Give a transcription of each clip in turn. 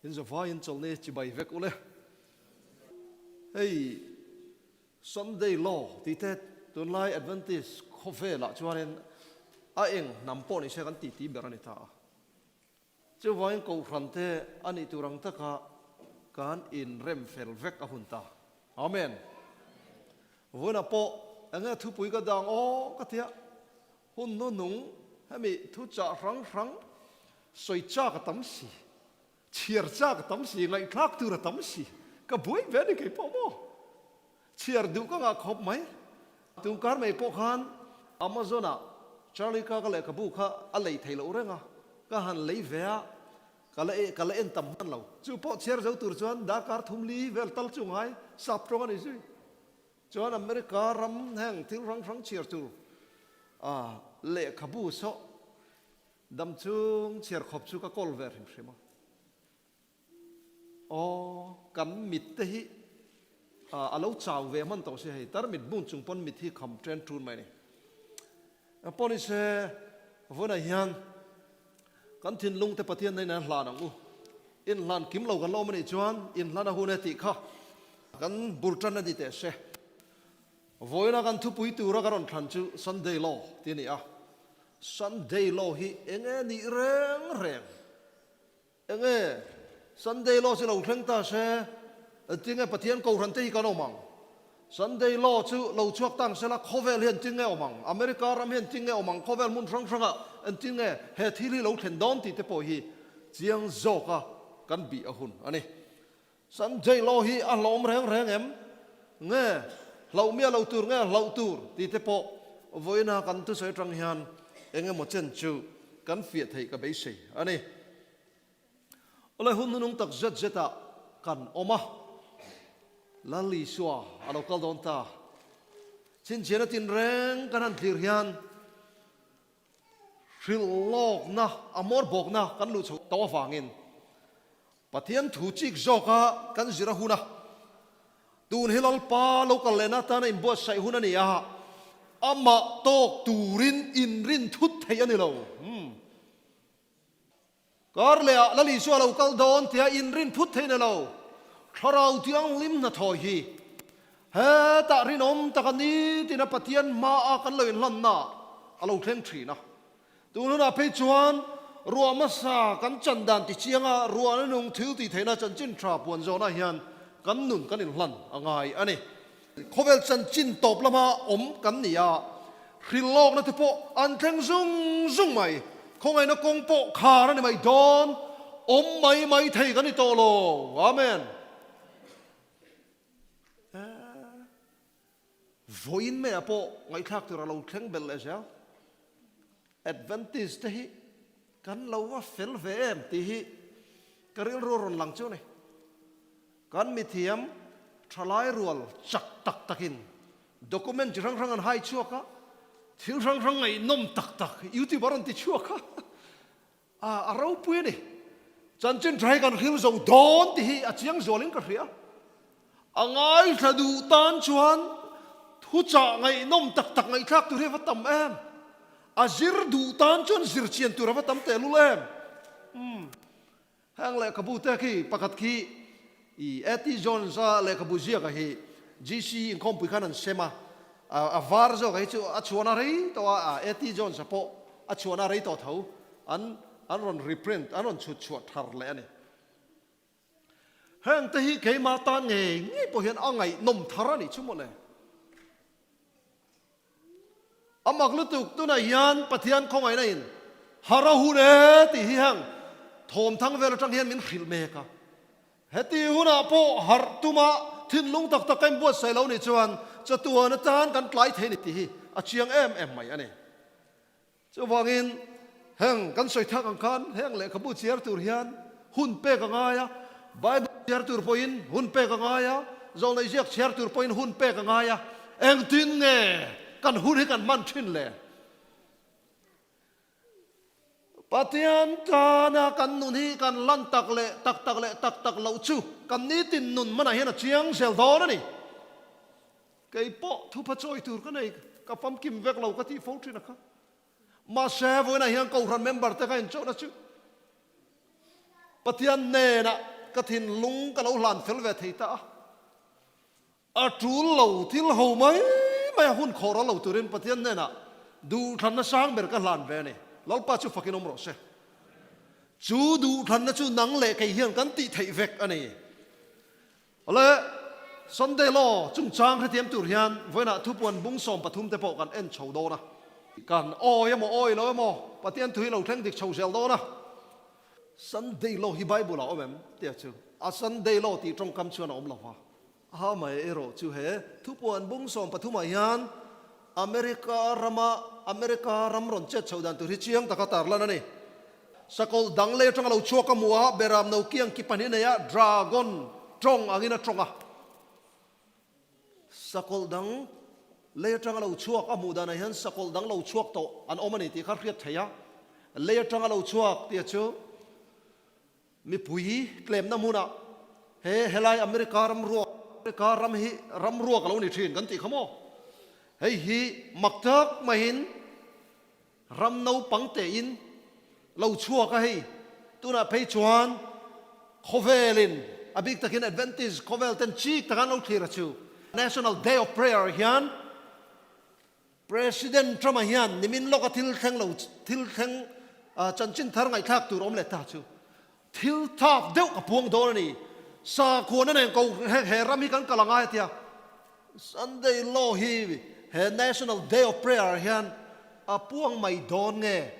In zavaiin chawlhni chibai vek ule. Hei Sunday Law tih te tunlai Adventist khawvelah chuanin a eng hnam pawh ni se kan titi ber a ni ta a. Chuvangin Kohhran te a nih tur ang taka kan inrem fel vek a hun ta. Amen. Vawiinah pawh enge thupui ka dang aw ka tia hun hnuhnung hemi thuchah hrang hrang sawi chak a tam si, chhiar chak a tam si, ngaihthlak tur a tam si, ka buai ve a ni kei pawh maw? Chhiar duh ka ngah khawp mai. Tungkar mai pawh khan Amazon ah Charlie Kirk-a lehkhabu kha a lei thei loh reng a, ka han lei ve a, ka la ka la en tam hman lo. Chu pawh chhiar zo tur chuan darkar thum li vel tal chu ngai sap tawng a ni zui. Chuan America ram heng thil hrang hrang chhiar tur a lehkhabu sawh dam chung chhiar khawp chu ka kawl ve hrim hrim a. Aw, kan mit te hi a lo chau ve hman tawh si hei, tarmit bun chung pawn mit hi kham ṭen ṭun mai a ni. Pawh ni se, vawiinah hian kan thinlung te Pathian hnenah hlan ang u. Inhlan kim lo kan la awm a nih chuan inhlan a hun e tih kha kan bul ṭan a ni teh se. Vawiina kan thupui tura ka rawn thlan chu Sunday Law tih a ni a. Sunday Law hi eng nge nih reng reng? Enge Sunday Law chu lo thleng ta se, tinge Pathian Kohhran te hi kan awm ang? Sunday Law chu lo chhuak tang sela khawvel hian tinge awm ang? America ram hian tinge awm ang? Khawvel hmun hrang hrangah engtinge he thil hi lo thlen dawn tih te pawh hi chiang zawka kan bih a hun a ni. Sunday Law hi a hlawm reng reng em? Nge hlauh miah lo tur nge hlauh tur tih te pawh vawiina kan thusawi atang hian eng emaw chen chu kan fiah theih ka beisei a ni. Awle hun hnunung tak zet zetah kan awm a, Lal Isua a lo kal dawn ta. Chhinchhiahna tinreng kan han thlir hian hrilh lawkna, a hmawr bawkna kan luh chhoh tawh avangin Pathian thu chik zawka kan zir a hun a, tun hi Lalpa lo kal lehna atana inbuatsaih hun a ni a, amah tawk turin inrin thut theih a ni lo. Umm. Kar lehah Lal Isua lo kal dawn tia inrin thut theih a ni lo. Thlarau Thianghlim hnathawh hi hetah rinawm taka nitina Pathian hmaa kan lo inhlanna a lo thleng thin a. Tun hunah phei chuan ruah hmasa kan chan dan ti chianga ruahna nung thil tih theihna chanchin tha puan zawnah hian kan nun kan inhlan a ngai a ni. Khawvel chanchin tawp lama awm kan ni a, hrilhlawkna te pawh an thleng zung zung mai. Khawngaihna kawng pawh khar a ni mai dawn, awm mai mai thei kan ni tawh lo. Amen. Vawiin maiah pawh ngaihthlak tur a lo thleng belh leh zel. Adventist te hi kan lo va fel ve em tih hi ka rilru a rawn lang chu a ni. Kan mithiam thalai rual chak tak takin document chi hrang hrang an hai chhuak a, thil hrang hrang ngaihnawm tak tak YouTube a rawn ti chhuak a, a ropui a ni. Chanchin tha hi kan hril zo dawn tih hi a chiang zualin ka hria. A ngaithla duh tan chuan thuchah ngaihnawm tak tak ngaihthlak tur hi a va tam em? A zir duh tan chuan zir chian tur a va tam tehlul em? Umm. Heng lehkhabu te khi pakhat khi i A.T. Jones-a lehkhabu ziaka hi GC inkhawmpui khan an sem a, a var zawk hi chu a chhuahna rei tawh a, A.T. Jones-a pawh a chhuahna rei tawh tho an an rawn reprint, an rawn chhut chhuah thar leh a ni. Heng te hi keimah tan ngei ngei pawh hian a ngaihnawm thar a nih chu mawle. A mak lutuk tunah hian Pathian khawngaihna in har a hun e tih hi heng thawmthang vel atang hian min hrilh mek a. Heti hunah pawh harh tuma thinlung tak tak ka inbuatsaih lo nih chuan chatuan atan kan tlai thei ni tih hi a chiang em em mai a ni. Chuvangin heng kan sawi thak ang khan heng lehkhabu chhiar tur hian hun pek a ngai a, Bible chhiar tur pawhin hun pek a ngai a, zawlneih ziak chhiar tur pawhin hun pek a ngai a, engtin nge kan hun hi kan hman thin le? Pathian tana kan nun hi kan lan tak leh tak tak leh tak tak loh chu kan nitin nun hmanah hian a chiang zel dawn a ni. Kei pawh thupha chawi tur ka nei, ka famkim vek lo ka tih fo thin a kha. Mahse, vawiinah hian Kohhran member te ka inchawhna chu Pathian hnenah. ka thinlung ka lo hlan fel ve thei ta a. A tul lo thil ho mai mai a hun khawh ral lo turin Pathian hnenah duhthlanna sang ber ka hlan ve a ni. Lalpa chu fakin awm rawh se. Chu duhthlanna chu nang leh kei hian kan tih theih vek a ni. Awle, Sunday Law chungchang hrethiam tur hian vawiinah thupuan bung 13 te pawh kan en chho dawn a. Kan awi emaw awi lo emaw Pathian thu hi lo thleng dik chho zel dawn a. Sunday Law hi Bible ah awm em? Tia chu a Sunday Law tih tawngkam chuan a awm lo va. A mai erawh chu he thupuan bung 13 ah hian America rama America ram rawn chet chhoh dan tur hi chiang taka tarlan a ni. Sakawlh dang lei atanga lo chhuak a hmu a, Beram no kiang ki pahnih nei a, dragon tawng angin a tawng a. Sakawlh dang lei atanga lo chhuak a hmuh danah hian sakawlh dang lo chhuak tawh an awm a ni tih kha hriat theih a. Lei atanga lo chhuak tih chu Mipui tlemna hmunah he helai America ram ruak America ram hi ram ruak a lo ni thin kan tih kha maw? Hei hi mak tak maiin ram naupang tein lo chhuak a hei. Tunah phei chuan khawvelin a bik takin Adventist khawvel ten chik taka an lo thlir a chu. National Day of Prayer hian President Trump-a hian nimin lawka thil thleng lo thil thleng chanchin thar ngaihthlak tur awm leh ta chu thil thak deuh ka puang dawn a ni. Sakhuana nen ko he ram hi kan kal a ngai a tia. Sunday Law hi he National Day of Prayer hian a puang mai dawn nge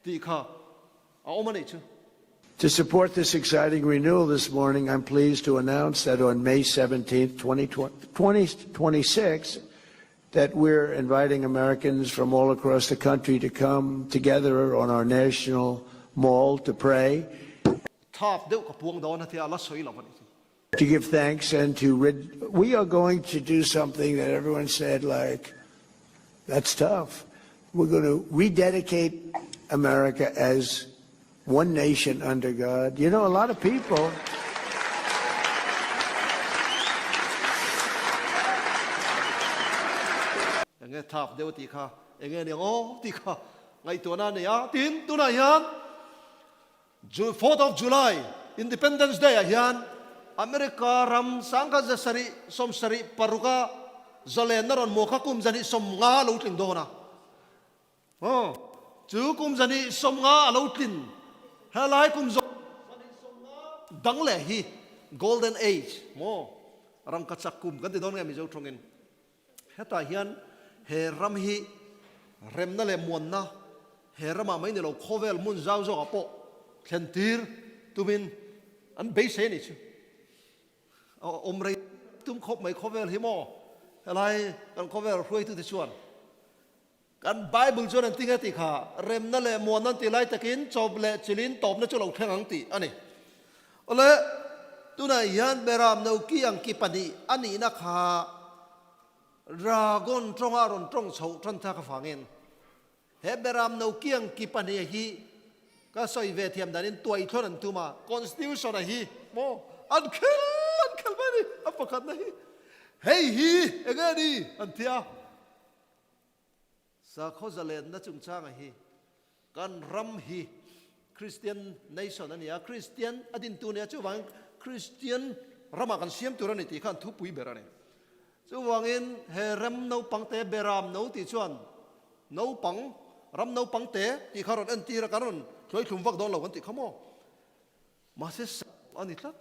tih kha a awm a nih chu. To support this exciting renewal this morning, I'm pleased to announce that on May 17th, 2026, that we're inviting Americans from all across the country to come together on our national mall to pray. Thap deuh ka puang dawn a tia la sawi lo a nih chu. To give thanks and to rid we are going to do something that everyone said like that's tough. We're going to rededicate America as one nation under God. You know, a lot of people Enge thap deuh tih kha enge ni ang aw tih kha ngaihtuahna a nei a, tin tunah hian Fourth of July, Independence Day ah hian America ram 1776 a zalenna rawn hmuh kha kum 150 a lo tling dawn a. Aw, chu kum 150 a lo tlin helai kum 150 dang leh hi Golden Age maw rangkachak kum kan ti dawn nge Mizo tawngin. Hetah hian he ram hi remna leh muanna he ramah mai ni lo khawvel hmun zau zawkah pawh thlen tir tumin an beisei a nih chu. Awm rei tum khawp mai khawvel hi maw helai kan khawvel hruaitute chuan kan Bible chuan an ti nge tih kha remna leh muanna an tih lai takin chawp leh chilin tawpna chu lo thleng ang tih a ni. Awle tunah hian Beram no ki ang ki pahnih a nihna kha Dragon tawnga rawn tawng chhoh tan thlak avangin he Beram no ki ang ki pahnih hi ka sawi ve thiam danin tuai thlawn an tum a, Constitution a hi maw an khel an khel mai a ni a pakhatna hi hei hi enge a ni an ti a. Sakhaw zalenna chungchanga hi kan ram hi Christian nation a ni a, Christian a dintu a ni a, chuvangin Christian ramah kan siam tur a ni tih khan thupui ber a ni. Chuvangin he ram naupang te Beram no tih chuan naupang, ram naupang te tih kha rawn entir a, kan rawn hluaithlum vak dawn lo kan tih kha maw? Mahse sa a ni tlat.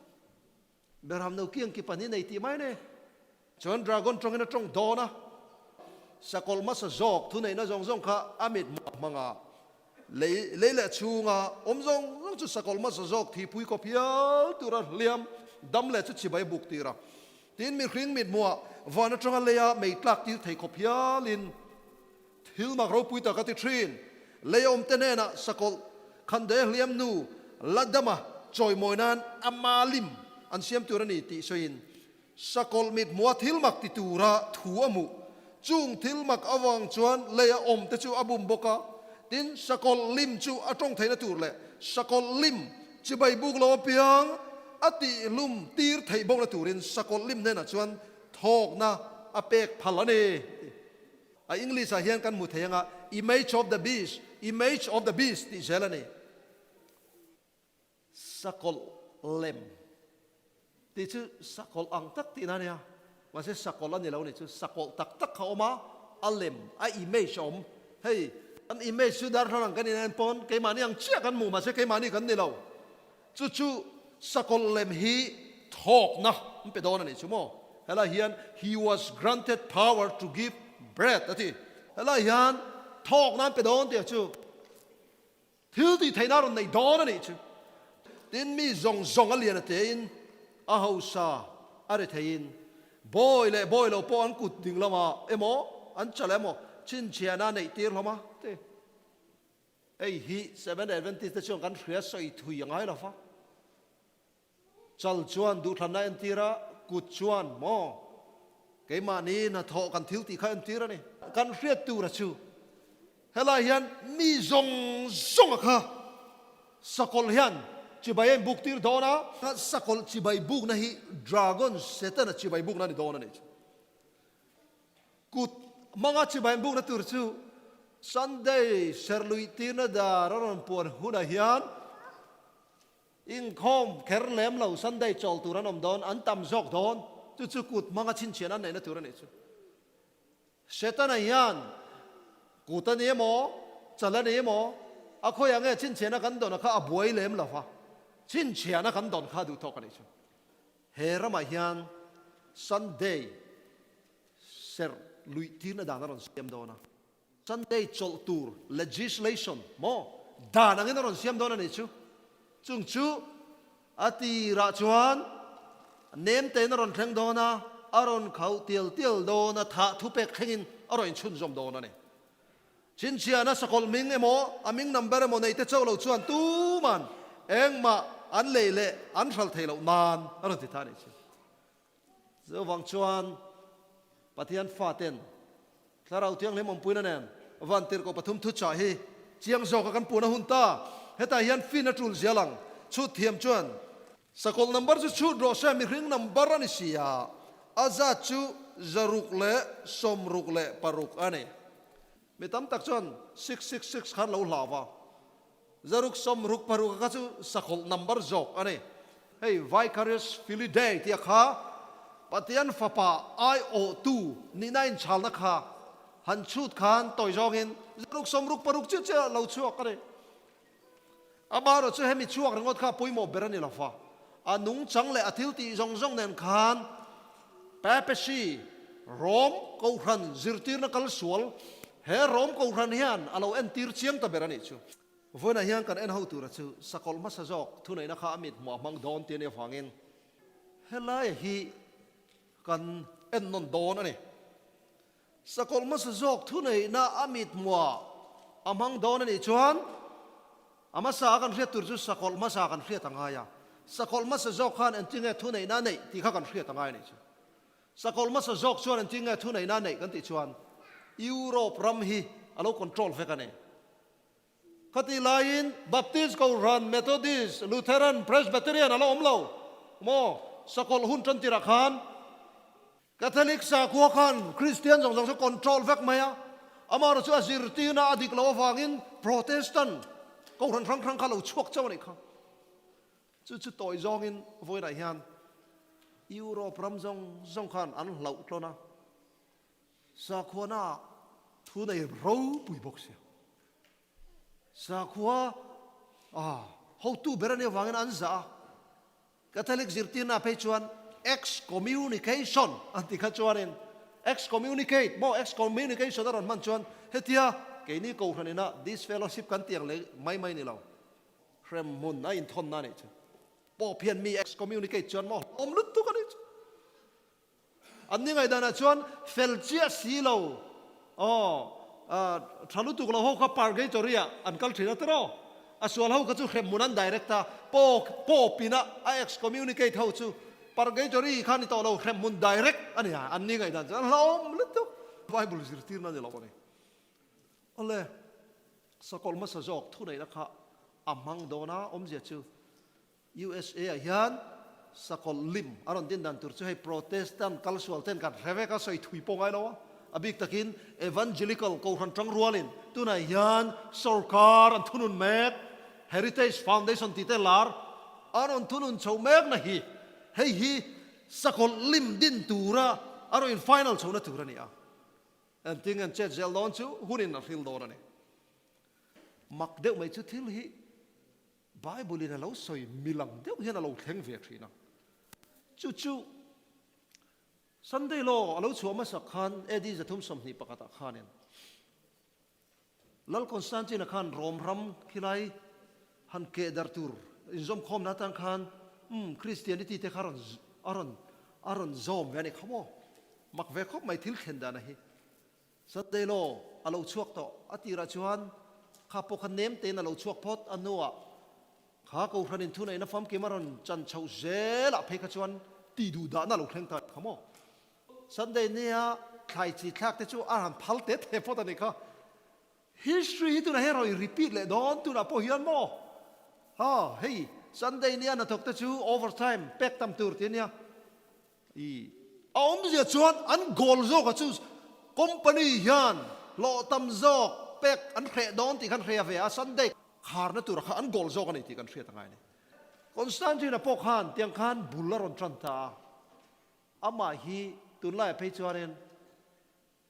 Beram no kiang ki pahnih nei tih mai nei. Chuan dragon tawngin a tawng dawn a, sakawlh hmasa zawk thuneihna zawng zawng kha a mit hmuh hmang a, lei lei leh chhunga awm zawng zawng chu sakawlh hmasa zawk thihpui kawp hial tura hliam dam leh chu chibai buk tir a. Tin, mihring mit hmuhah van atanga leia mei tlak tir thei khawp hialin thil mak ropui tak a ti thin. Lei awmte hnenah sakawlh khandeh hliam nu la dama chawimawi nan ama lim an siam tur a ni tih sawiin Sakawlh mit hmuha thil mak ti tura thu a hmuh. Chung thil mak avang chuan lei a awm te chu a bum bawk a. Tin, sakawlh lim chu a tawng theihna tur leh sakawlh lim chibai buk lo apiang a tihlum tir theih bawkna turin sakawlh lim hnenah chuan thawkna a pek phal a ni. A English ah hian kan hmu thei anga image of the beast, image of the beast tih zel a ni. Sakawlh lem. Tih chu sakawlh ang tak tihna a nia. Mahse sakawlh a ni lo ni chu sakawlh tak tak kha a awm a, a lem, a image a awm. Hei, kan image chu darthlalang kan inen pawn keimahni ang chiah kan hmu mahse keimahni kan ni lo. Chu chu sakawlh lem hi thawkna an pe dawn a nih chu maw? Helai hian he was granted power to give breath a ti. Helai hian thawkna an pe dawn tih chu Thil tih theihna a rawn neih dawn a nih chu. Tin, mi zawng zawng a lian a tein, a hausa a ri theiin, bawi leh bawi lo pawh an kut ding lamah emaw, an chal emaw chhinchhiahna a neih tir hlawm a ti. Hei hi Seventh Adventist te chuan kan hria sawi thui a ngai lo va. Chal chuan duhthlanna entir a, kut chuan maw keimahni hnathawh kan thil tih kha entir a ni. Kan hriat tura chu helai hian mi zawng zawnga kha sakawlh hian chibai a inbuk tir dawn a. Sakawlh chibai bukna hi dragon Setana chibai bukna a ni dawn a nih chu. Kut hmanga chibai inbukna tur chu Sunday serhluih tirna dar a rawn puan hunah hian Inkhawm kher lem lo Sunday chawl tur an awm dawn, an tam zawk dawn. Chu chu kut hmanga chhinchhian an neihna tur a nih chu. Setana hian kut a ni emaw, chal a ni emaw, a khawiah nge chhinchhiahna kan dawn a kha a buai lem lo va, chhinchhiahna kan dawn kha a duh tawk a nih chu. He ramah hian Sunday serh luih tirna dan a rawn siam dawn a. Sunday chawlh tur legislation maw dan angin a rawn siam dawn a nih chu. Chung chu a tirah chuan nem tein a rawn thleng dawn a, a rawn khauh tial tial dawn a, thah thupek thlengin a rawn inchhunzawm dawn a ni. Chhinchhiahna sakawlh hming emaw a hming number emaw neite chauh lo chuan tuman engmah an lei leh an hral thei loh nan a rawn ti ta a nih chu. Chuvang chuan Pathian faten Thlarau Thianghlim awmpuina nen Vantirhkoh pathum thuchah hi chiang zawka kan puan a hun ta. Hetah hian fin a tul zial ang. Chhut thiam chuan Sakawlh number chu chhut rawh se, mihring number a ni si a, a zat chu 666 a ni. Mi tam tak chuan 666 khan lo hlau va. 666 kha chu sakawlh number zawk a ni. Hei Vicarious Filii Dei tia kha Pathian Fapa aiawhtu nihna inchhalna kha han chhut khan tawi zawngin 666 chiah chiah lo chhuak a ni. Amaherawh chu hemi chhuak ringawt kha pawimawh ber a ni lo va, a nungchang leh a thil tih zawng zawng nen khan Papacy, Rome Kohhran zirtirna kal sual, he Rome Kohhran hian a lo entir chiang ta ber a nih chu. Vawiinah hian kan en ho tura chu sakawlh hmasa zawk thuneihna kha a mit hmuh a hmang dawn tih a nih avangin helaia hi kan en nawn dawn a ni. Sakawlh hmasa zawk thuneihna a mit hmuah a hmang dawn a nih chuan a hmasa a kan hriat tur chu sakawlh hmasa kan hriat a ngai a. Sakawlh hmasa zawk khan engtinge thuneihna a neih tih kha kan hriat a ngai a nih chu. Sakawlh hmasa zawk chuan engtinge thuneihna a neih kan tih chuan Europe ram hi a lo control vek a ni. Khatih laiin Baptist Kohhran, Methodist, Lutheran, Presbyterian a la awm lo maw? Sakawlh hun tan tirah khan Catholic sakhua khan Kristian zawng zawng chu control vek mai a, amaherawh chu a zirtirna a dik loh avangin Protestant Kohhran hrang hrang kha lo chhuak chauh a nih kha. Chu chu tawi zawngin vawiinah hian Europe ram zawng zawng khan an hlauh tlawn a. Sakhuana thu nei ropui bawk sia. Sakhua ah hotu ber a nih avangin an zah a. Catholic zirtirna phei chuan excommunication an tih kha chuanin excommunicate maw excommunication a rawn hman chuan hetia keini kohhran ina disfellowship kan tih ang leh mai mai ni lo. Hrem hmun a inthawnna a nih chu. Pope hian mi excommunicate chuan maw hlawm lutuk a nih chu. An ni ngaihdanah chuan fel chiah si lo, aw, tha lutuk lo ho kha purgatory-ah an kal thin a tiraw? A sual ho kha chu hremhmun an direct a, Pope ina a excommunicate ho chu purgatory kha ni tawh lo, hremhmun direct a ni a, an ni ngaihdan chuan an hlauhawm lutuk. Bible zirtirna a ni lo a ni. Awle, sakawlh hmasa zawk thuneihna kha a hmang dawn a, awmzia chu USA ah hian sakawlh lim a rawn din dan tur chu hei Protestant kal sual ten kan hre vek a, sawi thui pawh ngai lo a, a bik takin Evangelical Kohhran tang rualin tunah hian sorkar an thunun mek, Heritage Foundation tih te lar a rawn thunun chho mek na hi. Hei hi sakawlh lim din tura a rawn in final chhohna tur a ni a. Engtin an chet zel dawn chu hunin a hril dawn a ni. Mak deuh mai chu thil hi Bible in a lo sawi milang deuh hian a lo thleng ve thin a. Chu chu Sunday law a lo chhuah hmasak khan AD 321 ah khanin Lal Constantine-a khan Rom ram khilai han keh darh tur inzawmkhawmna atan khan umm Christianity te kha a rawn a rawn a rawn zawm ve a ni kha maw? Mak ve khawp mai thil thlen dana hi. Sunday law a lo chhuak tawh a tirah chuan kha pawh kha nem tein a lo chhuak phawt a hnuah kha Kohhran in thuneihna famkim a rawn chan chhoh zelah phei kha chuan tih duh dahna a lo thleng ta a ni kha maw? Sunday nia thlai chi thlak te chu a han phal te the phawt a ni kha. History hi tunah hian rawn in repeat leh dawn tunah pawh hian maw? Ha, hei Sunday nia hnathawk te chu overtime pek tam tur ti a nia. I a awmzia chuan an goal zawk ah chu company hian hlawh tam zawk pek an hreh dawn tih khan hria ve a, Sunday kharna turah khan an goal zawk a ni tih kan hriat a ngai a ni. Constantine-a pawh khan tiang khan bul a rawn tan ta a. Amah hi tunlaiah phei chuanin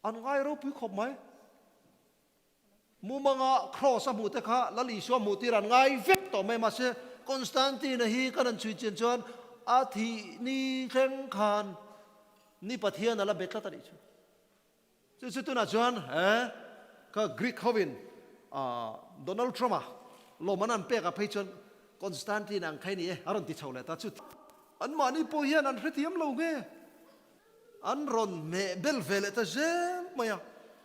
an ngai ropui khawp mai. Mumanga Kraws a hmuh te kha Lal Isua hmuh tir an ngai vek tawh mai. Mahse, Constantine-a hi kan han chhui chian chuan a thih ni thleng khan ni Pathian a la be tlat a nih chu. Chu chu tunah chuan he ka Greek hovin Donald Trump-a lawm an an pek ah phei chuan Constantine ang kha i ni e a rawn ti chho leh ta chu. Anmahni pawh hian an hrethiam lo nge? An rawn hmeh bel ve leh ta zel mai a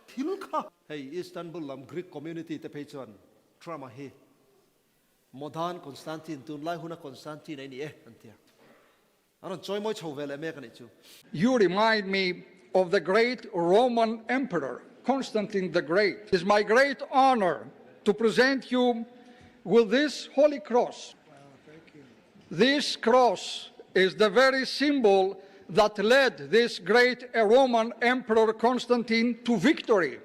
thil kha. Hei Istanbul lam Greek community te phei chuan Trump-a hi Modern Constantine, tunlai huna Constantine a i ni e an ti a. An rawn chawimawi chho ve leh mek a nih chu. You remind me of the great Roman Emperor Constantine the Great. It is my great honor to present you with this holy cross. This cross is the very symbol that led this great Roman Emperor Constantine to victory.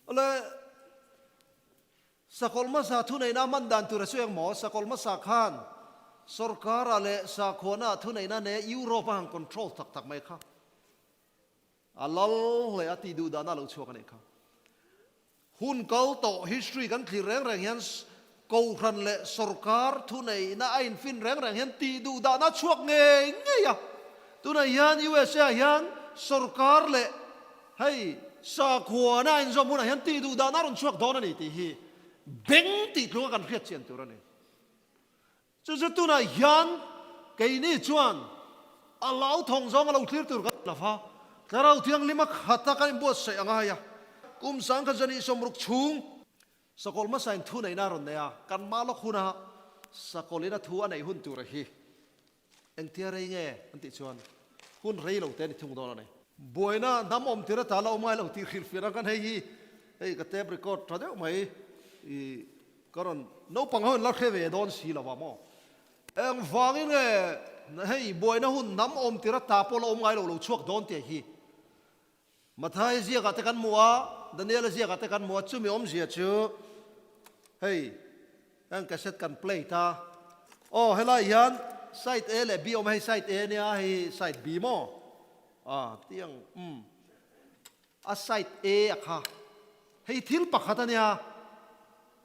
Awle, Sakawlh hmasa thuneihna a hman dan tur a sawi ang maw? Sakawlh hmasa khan sorkara leh sakhuana thuneihna ne Europe a han control tak tak mai kha. A lal leh a tih duh dahna a lo chhuak a nih kha. Hun kal tawh history kan thlir reng reng hian Kohhran leh sorkar thuneihna a infin reng reng hian tih duh dahna a chhuak ngei ngei a. Tunah hian USA ah hian sorkar leh hei sakhuana a inzawm hunah hian tih duh dahna a rawn chhuak dawn a ni tih hi beng tih tlunga kan hriat chian tur a ni. Chu chu tunah hian keini chuan a lauthawng zawng a lo thlir tur kan la va, Thlarau Thianghlima khata kan inbuatsaih a ngai a, kum sangkhat zan 60 chhung Sakawlh hmasain thu neihna a rawn nei a, kan hma lawk huna Sakawlhin a thu a neih hun tur hi engtia rei nge an tih chuan hun rei lo te a ni thung dawn a ni. Buaina hnam awm tir ata la awm ngai lo tih hrilhfiah ang khan hei hi hei ka tape record tha deuh mai i Ka rawn naupang ho in la hre ve dawn si lo a maw? Engvangin nge hei buaina hun hnam awm tir ata pawh la awm ngai lo lo chhuak dawn tih hi Matthai ziakah te kan hmu a, Daniela ziakah te kan hmu a, chumi awmzia chu hei heng cassette kan play ta. Aw helai hian side A leh B awm a, hei side A nia, hei side B maw? A tiang umm. A side A a kha hei thil pakhat a nia,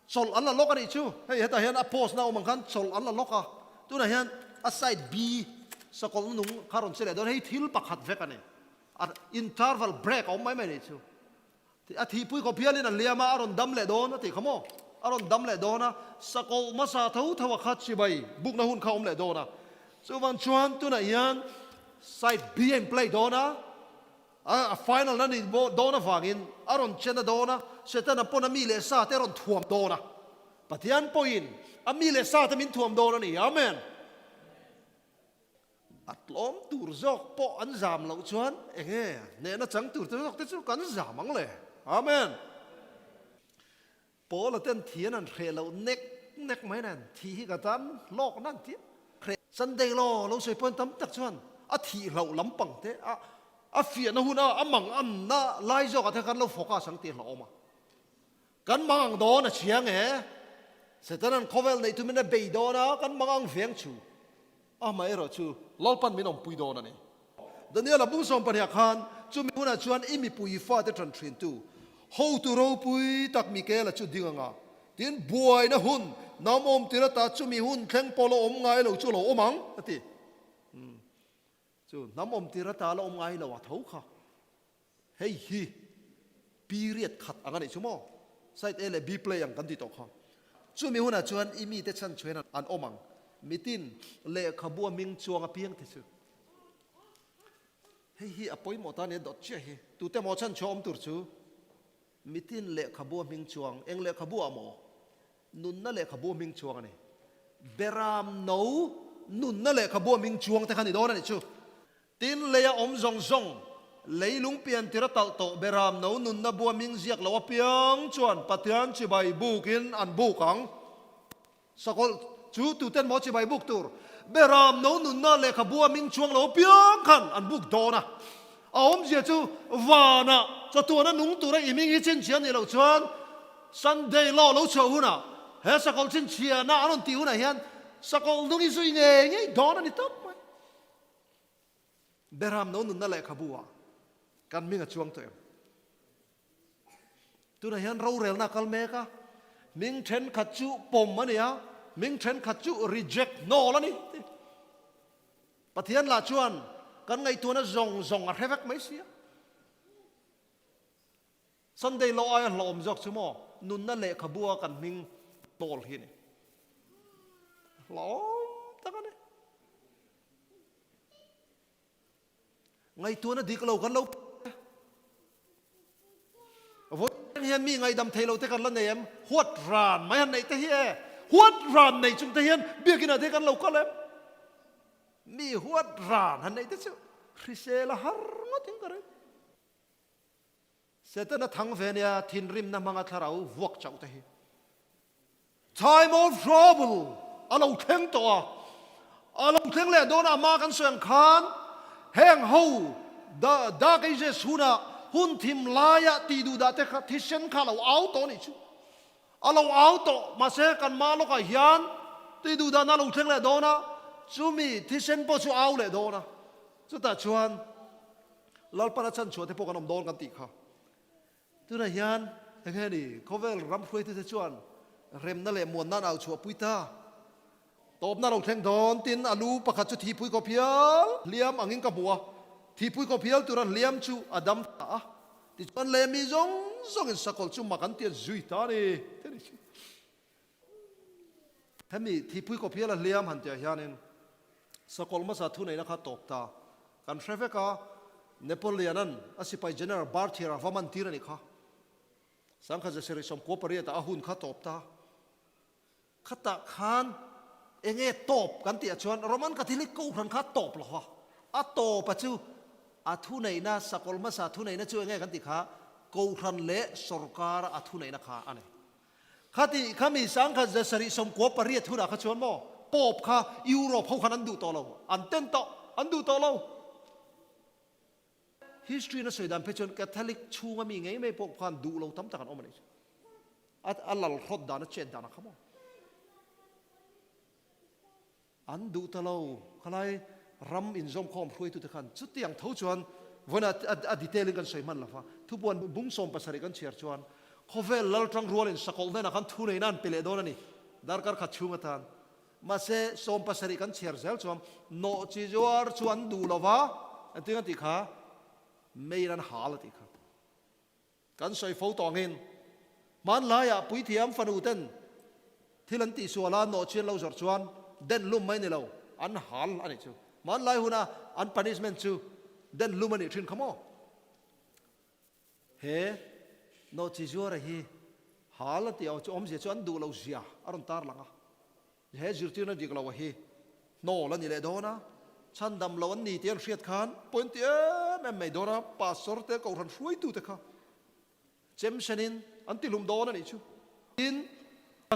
chawlh an la lawk a nih chu. Hei hetah hian a post na awm ang khan chawlh an la lawk a, tunah hian a side B sakawlh nung kha rawn che leh dawn, hei thil pakhat vek a ni. A interval break a awm mai mai a nih chu. A thihpui khawp hialin a liam a, a rawn dam leh dawn a tih kha maw? A rawn dam leh dawn a, sakawlh hmasa tho tho a kha chibai bukna hun kha a awm leh dawn a. Chuvang chuan tunah hian side B a in play dawn a, A final na ni dawn avangin a rawn chen a dawn a, Setana pawn a mi leh sa te a rawn thuam dawn a. Pathian pawhin a mi leh sa te min thuam dawn a ni. Amen. A tlawm tur zawk pawh an zam loh chuan enge hnehna chang tur te zawk te chu kan zam ang le. Amen. Paula ten thi an han hreh loh nek nek mai nen thih hi ka tan hlawk nan tih hreh Sunday law lo sawi pawn tam tak chuan a thih hlauh lampang te a a fiahna hun a a mang anna lai zawkah te khan lo focus ang tih hlauhawm a kan mang ang dawn a chiang e Setanan khawvel neih tumin a bei dawn a kan mang ang veng chu a. Amaherawhchu, Lalpan min awmpui dawn a ni. Daniel-a bung 20 ah khan, Chumi hunah chuan i mipui fate ṭan ṭhintu, hotu ropui tak Mikaela chu ding anga, tin buaina hun nam awmtir ata chumi hun thleng pawh la awm ngai lo chu a lo awm ang, a ti. Chu hnam awmtir ata la awm ngai lo a tho kha. Hei hi period khat ang a nih chu maw? Side A leh B play ang kan ti tawh kha. Chumi hunah chuan i mite chhan chhuain an awm ang. Mitin lehkhabu a hming chuang apiang te chu. Hei hi a pawimawh ta a nia dawt chiah hi. Tute maw chhan chhuah awm tur chu? Mitin lehkhabu a hming chuang. Eng lehkhabu ah maw? Nunna lehkhabu a hming chuang a ni. Beram no nunna lehkhabu a hming chuang te kha ni dawn a nih chu. Tin, leia awm zawng zawng, leilung pian tir a talh tawh beram no nunna bua hming ziak lo apiang chuan Pathian chibai bukin an buk ang. Sakawlh chu tuten maw chibai buk tur? Beram no nunna lehkha bua hming chuang lo apiang khan an buk dawn a. A awmzia chu vanah chatuana nung tura i hming hi chhinchhiah nih loh chuan Sunday law lo chhuah hunah he sakawlh chhinchhiahna an rawn tih hunah hian sakawlh nung i zui ngei ngei dawn a ni tawp mai. Beram no nunna lehkhabu ah kan hming a chuang tawh em? Tunah hian rorelna a kal mek a, hming thenkhat chu pawm a ni a, hming thenkhat chu reject hnawl a ni. Pathian lah chuan kan ngaihtuahna zawng zawng a hre vek mai si a. Sunday law aia hlawm zawk chu maw nunna lehkhabu a kan hming tawl hi ni. Hlawm tak a ni. Ngaihtuahna dik lo kan lo Vawiin hian mi ngaihdam thei lo te kan la nei em? Huat ran mai han neih te hi e. Huat ran nei chung te hian biakinn ah te kan lo kal em? Mi huat ran han neih te chu hrisel a har ngawt in ka ring. Setana thang ve nia thinrimna hmanga thlarau vuak chauh te hi. Time of trouble a lo thleng tawh a, a lo thleng leh dawn a, ama kan sawi ang khan heng ho Dark Ages huna hun thim laia tih duh dah te kha thisen kha a lo au tawh a nih chu. A lo au tawh, mahse kan mah lawkah hian tih duh dahna a lo thleng leh dawn a, chumi thisen pawh chu a au leh dawn a, chutah chuan Lalpan a chhan chhuah te pawh kan awm dawn kan tih kha. Tunah hian eng nge ni khawvel ram hruaitute chuan remna leh muanna an au chhuah pui ta. Tawpna lo thleng dawn tin a lu pakhat chu thihpui kawp hial hliam angin ka hmu a, thihpui kawp hial tura hliam chu a dam ta a. Tichuan leh mi zawng zawngin sakawlh chu mak an ti a zui ta a ni. Hemi thihpui kawp hial a hliam han tihah hianin sakawlh hmasa thuneihna kha tawp ta kan hre vek a, Napoleon-a'n a sipai General Berthier-a va man tir a nih kha. Sangkhat zasarih 98 ah a hun kha tawp ta. Khatah khan enge tawp kan tihah chuan Roman Catholic Kohhran kha tawp lo va, a tawpa chu a thuneihna, sakawlh hmasa thuneihna chu enge kan tih kha Kohhran leh sawrkara a thuneihna kha a ni. Khati khami 1798 hunah kha chuan maw Pope kha Europe ho khan an duh tawh lo, an ten tawh, an duh tawh lo. History in a sawi dan phei chuan Catholic chhunga mi ngei mai pawh khan duh lo tam tak an awm a nih chu. A a lal hrawt dan a chet dan a kha maw. An duh ta lo. Khalai ram inzawmkhawm hruaitute khan chutiang tho chuan vawiin a detail in kan sawi hman lo va. Thupuan bung 70 kan chhiar chuan khawvel lal tang rualin sakawlh hnenah khan thu neihna an pe leh dawn a ni darkar khat chhung atan. Mahse 70 kan chhiar zel chuan nawh chi zuar chu an duh lo va, engtin an tih kha? Meiin an hal a tih kha. Kan sawi fo tawh angin, hmanlaiah puithiam fanu ten thil an tihsual a, nawh chi an lo zawrh chuan den lum mai ni lo, an hal a nih chu. Hmanlai huna an punishment chu den lum a nih thin kha maw? He nawh chi zuara hi hal a tih chu awmzia chu an duh lo zia a rawn tarlang a. He zirtirna dik lo hi hnawl a ni leh dawn a, chhandam lo an ni tih an hriat khan point ti em em mai dawn a, pastor te kohhran hruaitu te kha chem senin an ti hlum dawn a nih chu. Tin,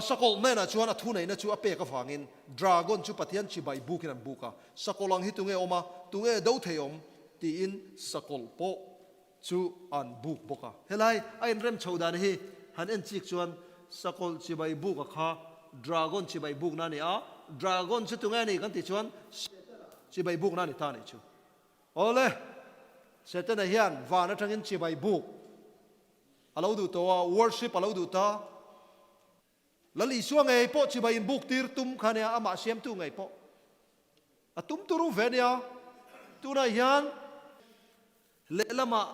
sakawlh hnenah chuan a thuneihna chu a pek avangin dragon chu Pathian chibai bukin an buk a, sakawlh ang hi tunge awm a, tunge do thei awm tiin sakawlh pawh chu an buk bawk a. Helai a inrem chho dan hi han en chik chuan sakawlh chibai buk a kha dragon chibai bukna a ni a, dragon chu tunge a ni kan tih chuan Setana. Chibai bukna a ni ta a nih chu. Awle, Setana hian van atangin chibai buk a lo duh tawh a, worship a lo duh ta. Lal Isua ngei pawh chibai in buk tir tum kha nia, amah siamtu ngei pawh a tum turu ve nia. Tunah hian lehlamah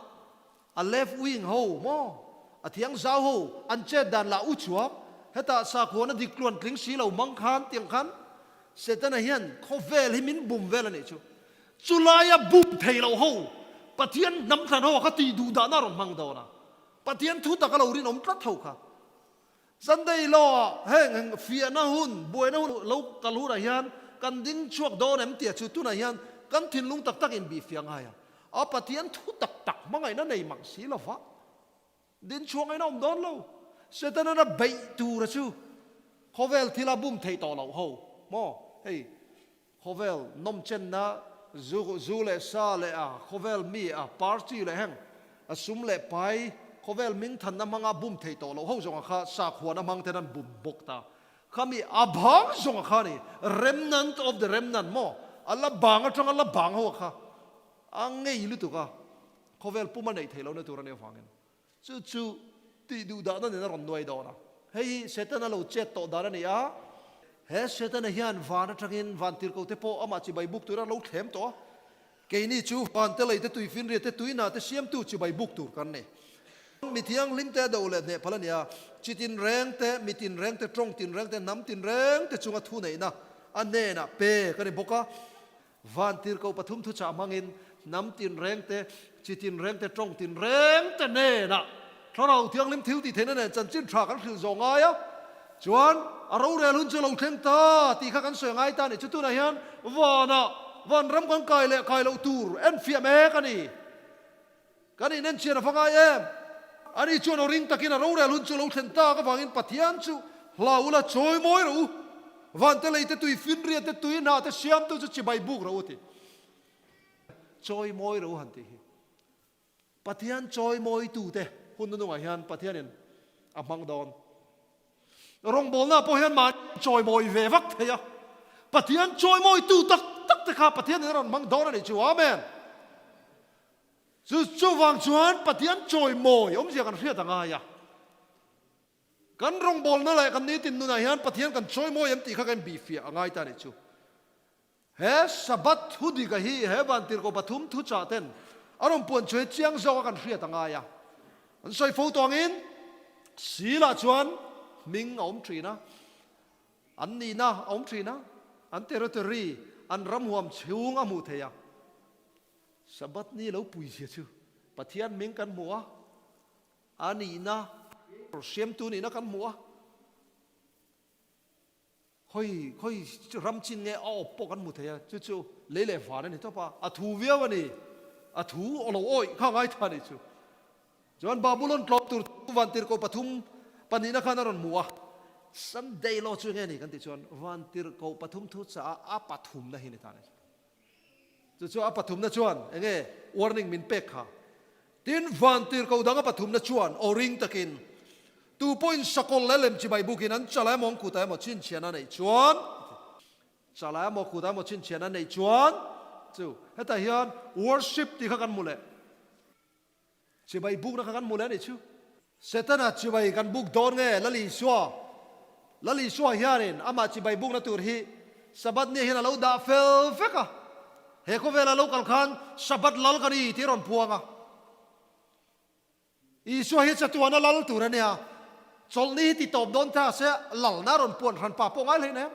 a left wing ho maw, a thiang zau ho an chet dan lah u chuak, hetah sakhuana dik tluan tling si lo mang khan tiang khan Setana hian khawvel hi min bum vel a nih chu. Chulaia bum thei lo ho Pathian hnam thlan ho a kha tih duh dahna a rawn hmang dawn a, Pathian thu taka lo rinawm tlat ho kha. Sunday law ah heng fiahna hun, buaina hun lo kal hunah hian kan ding chhuak dawn em tia chu tunah hian kan thinlung tak tak in bih fiah ngai a, a Pathian thu tak tak hmangaihna nei mang si lova din chhuak ngaihna awm dawn lo. Setanan a beih tura chu khawvel thila bum theih tawh loh ho maw hei khawvel nawmchenna zu zu leh sa leh a khawvel mi a party leh heng a sum leh pai khawvel ming thanna hmanga bum thei tawh loh ho zawnga kha sakhuana hmang ten an bum bawk ta. Khami a bang zawnga kha ni remnant of the remnant maw a la bang atanga la bang ho kha a ngei lutuk a khawvel puma neih theih lohna tur a nih avangin Chu chu tih duh dahna nen a rawn nuai dawn a. Hei hi Setana lo chet tawh dan a ni a. He Setana hian van atangin van tirhkote pawh amah chibai buk tura lo thlem tawh a. Keini chu van te lei te tui finriat te tui hna te siamtu chibai buk tur kan ni. Mi thianghlim te a do leh hneh phal a ni a. Chi tinreng te, mi tinreng te, tawng tinreng te, hnam tinreng te chunga thuneihna a hnenah pek a ni bawk a. Van tirhkoh pathum thuchah hmangin hnam tinreng te, chi tinreng te, tawng tinreng te hnenah Thlarau Thianghlim thil tih theihna nen chanchin tha kan hrilh zawh ngai a, chuan a rorel hun chu lo thleng ta tih kha kan sawi ngai ta a nih chu. Tunah hian vanah vanram kan kai leh kai loh tur enfiah mek a ni. Kan inenchian a va ngai em? Ani chuan aw ring takin a rorel hun chu lo thlen tak avangin Pathian chu hlau ula chawi mawi rawh u. Vante lei te tui finriat te tui hnah te siamtu chu chibai buk rawh u ti. Chawi mawi rawh u han tih hi. Pathian chawi mawitu te hun nunungah hian Pathianin a hmang dawn. Rawngbawlna pawh hian mahni chawi mawi ve vak thei a. Pathian chawi mawitu tak tak te kha Pathianin a rawn hmang dawn a nih chu. Amen. Chu chuvang chuan Pathian chawimawi awmzia kan hriat a ngai a. Kan rawngbawlna leh kan nitin nunah hian Pathian kan chawimawi em tih kha kan inbihfiah a ngai ta a nih chu. He Sabbath thu dika hi he vantirhkoh pathum thuchah ten a rawn puan chu he chiang zawka kan hriat a ngai a. An sawi fo tawh angin Silah chuan hming a awm thin a, an nihna a awm thin a, an territory, an ram huam chhung a hmuh theih a. Sabbath ni lo pui zia chu Pathian hming kan hmu a, a nihna, siamtu nihna kan hmu a. Khawi khawi ram chin nge a awp pawh kan hmu thei a, chu chu lei leh van a ni tawp a, a thu viau a ni, a thu aw lo awih kha ngaithla a nih chu. Chuan Babulon tlawm tur chu vantirhkoh pathum pahnihna khan a rawn hmu a, Sunday law chu enge ni kan tih chuan vantirhkoh pathum thu chaah a pathumna hi ni ta a ni. Chu chu a pathumna chuan enge warning min pek kha? Tin, vantirhkoh dang a pathumna chuan aw ring takin, Tu pawhin sakawlh leh lem chibai bukin an chalai emaw an kutah emaw chhinchhiahna neih chuan, chalai emaw kutah emaw chhinchhiahna neih chuan, chu hetah hian worship tih kha kan hmu leh. Chibai bukna kha kan hmu leh a nih chu. Setana chibai kan buk dawn nge Lal Isua? Lal Isua hianin amah chibai bukna tur hi Sabbath ni hian a lo dah fel vek a. He khawvela lo kal khan Sabbath lal ka ni tih a rawn puang a. Isua hi chatuana lal tur a nia. Chawlhni hi ti tawp dawn ta se lalna a rawn puan hran pa pawh ngai hleinem.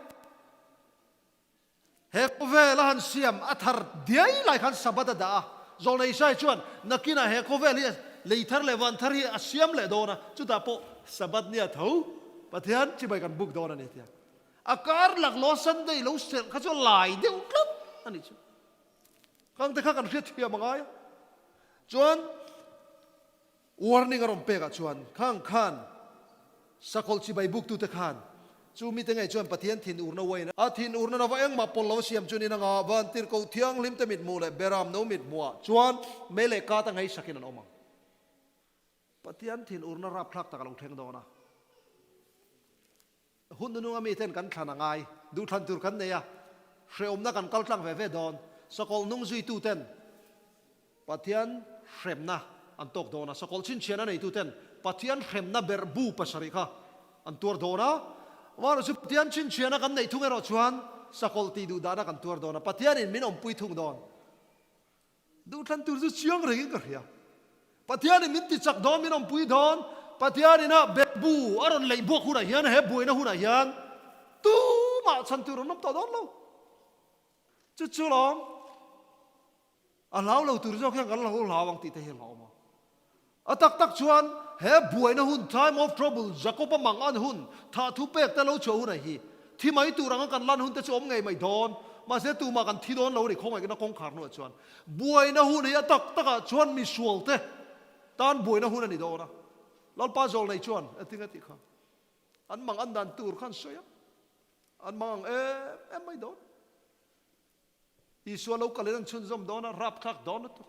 He khawvel a han siam a thar diai lai khan Sabbath a dah a, Zawlnei Isaiah chuan nakinah he khawvel hi lei thar leh van thar hi a siam leh dawn a, chutah pawh Sabbath nia tho Pathian chibai kan buk dawn a ni tia. A kar laklawh Sunday lo serh kha chu a lai deuh tlat a nih chu. Khangte kha kan hriatthiam a ngai a. Chuan Warning a rawn pekah chuan khang khan sakawlh chibai buktute khan chu mite ngei chuan Pathian thinurna uain a thinurna nova engmah pawl lo siam chu nin anga vantirhkoh thianghlimte mithmuh leh beram no mithmuhah chuan mei leh kat a ngeisakin an awm ang. Pathian thinurna rapthlak tak a lo thleng dawn a. Hun nununga miten kan thlan a ngai, duhthlan tur kan nei a, hrehawmna kan kal tlang ve ve dawn. Sakawlh nung zuituten Pathian hremna an tawk dawn a, sakawlh chhinchhiahna neituten Pathian hremna berhbu pasarih kha an tuar dawn a. Amaherawhchu Pathian chhinchhiahna kan neih thung erawh chuan sakawlh tih duhdahna kan tuar dawn a, Pathianin min awmpui thung dawn. Duhthlan tur chu chiang rengin ka hria. Pathianin min ti chak dawn, min awmpui dawn. Pathianin a berhbu a rawn leih buak hunah hian, he buaina hunah hian tumah chhan tur an awm tawh dawn lo. Chu chu lawm a hlau lo tur zawk hian kan lo hlau ang tih te hi a hlauhawm a. A tak tak chuan he buaina hun, time of trouble, Jakob-a mang an hun, thah thu pek te lo chhuah hunah hi thi mai tur anga kan lan hun te chu awm ngei mai dawn. Mahse tumah kan thi dawn lo a ni khawngaihna kawngkhar hnuah chuan. Buaina hun hi a tak takah chuan misual te tan buaina hun a ni dawn a. Lalpa zawl nei chuan a tinge tih kha an mang an dan tur khan sawi a. An mang ang em em mai dawn. Isua lo kalin an chhunzawm dawn a, rapthlak dawn lutuk.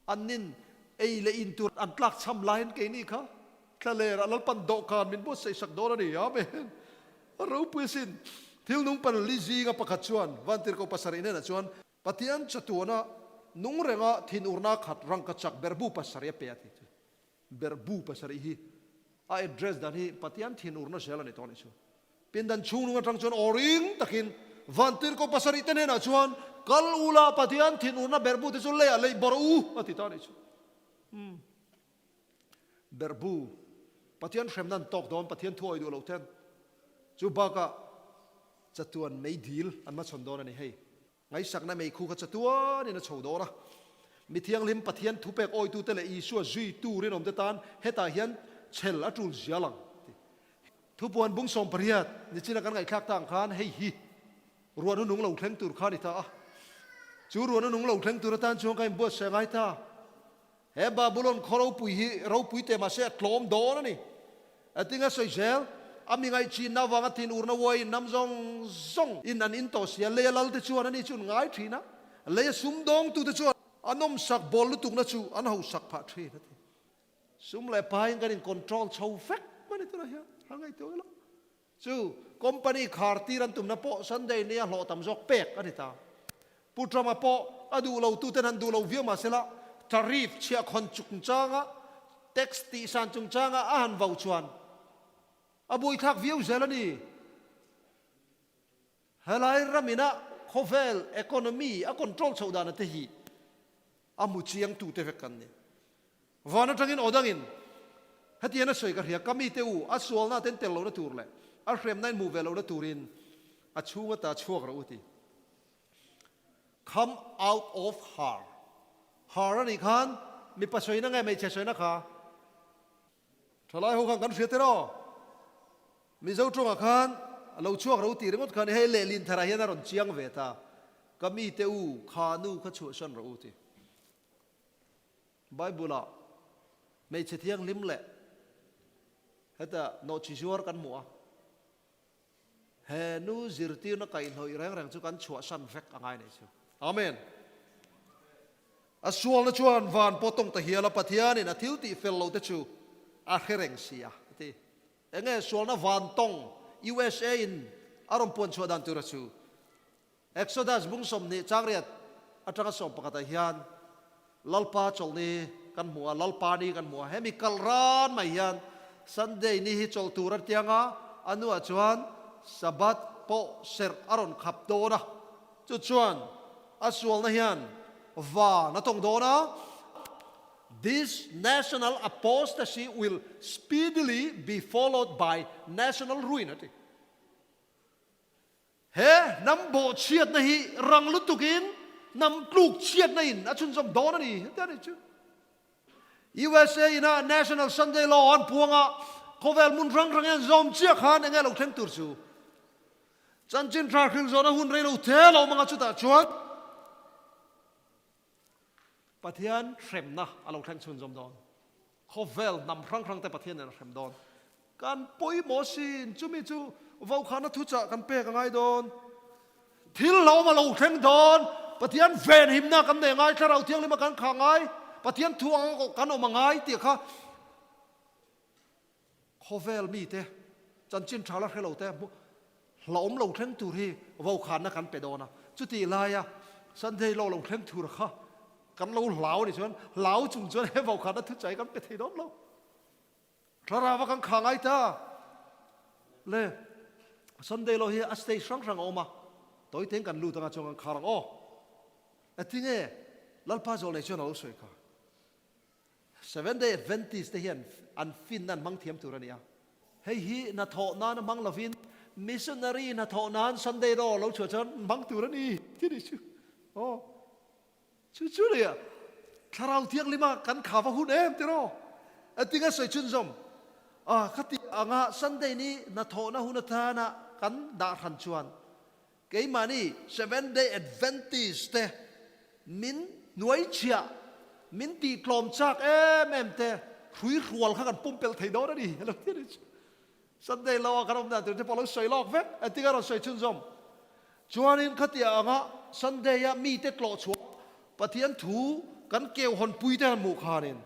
An nin ei leh in tur an tlak chham laiin keini kha thlaler ah Lalpan dawhkan min buatsaih sak dawn a ni. Amen. A ropui asin. Thil nung pali zinga pakhat chuan Vantirhkoh pasarih hnenah chuan Pathian chatuana nung renga thinurna khat rangkachak berhbu pasarih a pe a ti chu. Berhbu pasarih hi a address dan hi Pathian thinurna zel a ni tawh a nih chu. Pindan chhunglung atang chuan aw ring takin Vantirhkoh pasarih te hnenah chuan kal ula Pathian thinurna berhbu te chu leiah leih bawrh u a ti ta a nih chu. Umm. Berhbu Pathian hremna an tawk dawn Pathian thu awi duh lo ten. Chu bakah chatuan meidil an hmachhawn dawn a ni hei. Ngaihsakna meikhu kha chatuanin a chho dawn a. Mi thianghlim Pathian thupek awitute leh Isua zuitu rinawmte tan hetah hian chhel a tul zial ang ti. Thupuan bung 18 nichina kan ngaihthlak ta ang khan hei hi ruahnu nung lo thleng tur kha a ni ta a. Chu ruahnu nung lo thleng tur atan chuan ka inbuatsaih ngai ta. He Babulon khaw ropui hi ropui teh mahse a tlawm dawn a ni. A tinga sawi zel, a mi ngaihchinna avanga thinurna uaiin hnam zawng zawng in an in tawh sia, leia lal te chuan ani chu an ngai thin a, leia sumdawngtute chuan an awmsak bawl lutukna chu an hausak phah thin a ti. Sum leh pain kan in control chho vek mai ni tunah hian han ngaihtuah ila. Chu company khar tir an tumna pawh Sunday nia hlawh tam zawk pek a ni ta. Pu Trump-a pawh a duh lo tuten an duh lo viau mah sela tariff chhiahkhawn chungchanga tax tihsan chungchanga a han vo chuan a buaithlak viau zel a ni. Helai ramina khawvel economy a control chhoh dana te hi a hmu chiang tute vek kan ni. Van atangin aw dangin hetiang a sawi ka hria, ka mite u, a sualna ten tel lohna tur leh a hremna in hmuh ve lohna turin a chhung ata chhuak rawh u ti. Come out of her. Her a nih khan mipa sawina nge hmeichhe sawina kha? Thalai ho khan kan hria tiraw? Mizo tawngah khan a lo chhuak ro tih ringawt khan hei lehlin tharah hian a rawn chiang ve ta. Ka mite u, kha nu kha chhuahsan rawh u ti. Bible-ah hmeichhe thianghlim leh heta nawhchi zuar kan hmu a, he nu zirtirna kaihhnawih reng reng chu kan chhuahsan vek a ngai nei chu. Amen. A sualna chuan van pawh tawng ta hial a, Pathianin a thil tih fel lote chu a hre reng si a, a ti. Enge sualna van tawng USA in a rawn puan chhuah dan tura chu? Exodus bung 20 changriat atanga 11 ah hian Lalpa chawlhni kan hmu a, Lalpa ni kan hmu a, hemi kal ran mai hian Sunday ni hi chawlh tur a tiang a, a hnuah chuan Sabbath pawh serh a rawn khap dawn a, chu chuan a sualna hian van a tawng dawn a, This national apostasy will speedily be followed by national ruin a ti. He hnam bawhchhiatna hi rang lutukin hnam tluk chhiatna in a chhunzawm dawn a ni, heti a nih chu. USA ina National Sunday Law an puang a, khawvel hmun hrang hrang hian zawm chiah khan enge lo thleng tur chu. Chanchin tha hril zawhna hun rei lo the lo manga chutah chuan Pathian hremna a lo thleng chhunzawm dawn. Khawvel hnam hrang hrang te Pathian nen a hrem dawn. Kan pawimawh sin, chumi chu vaukhana thuchah kan pek a ngai dawn. Thil hlauhawm a lo thleng dawn, Pathian venhimna kan nei ngai, Thlarau Thianghlima kan khah ngai, Pathian thu anga kan awm a ngai tih kha khawvel mite chanchin tha la hre lo te hlauhawm lo thleng tur hi vaukhana kan pe dawn a. Chutih laia. Sunday law lo thleng thur kha kan lo hlau a nih chuan hlau chung chuan he vaukhana thuchai kan pe thei dawn lo. Thlarau a kan kha ngai ta le. Sunday law hi a stage hrang hrang a awm a, tawi teng kan lut anga chuan kan khar ang aw. Atinge Lalpa zawh nei chuan a lo sawi kha. Seventh Day Adventist te hian an finna an hmang thiam tur a ni a. Hei hi hnathawh nan a hmang lovin missionary hnathawh nan Sunday law lo chhuah chuan hmang tur a ni ti ni chu. Aw. Chu chu nia Thlarau Thianghlima kan kha va hun em tiraw? Atinga sawi chhunzawm a khati anga Sunday ni hnathawhna hun atana kan dah hran chuan Keimahni Seventh Day Adventist te min hnuaichhiah, min tihtlawm chak em em te hrui hrual kha kan pumpelh thei dawn a ni, a lo ti a ni chu. Sunday lo a kan awm dan tur te pawh a lo sawi lawk vek, engtin a rawn sawi chhunzawm. Chuanin khatiah anga Sunday a mite tlawh chhuah Pathian thu kan keu hawnpui te han hmuh khanin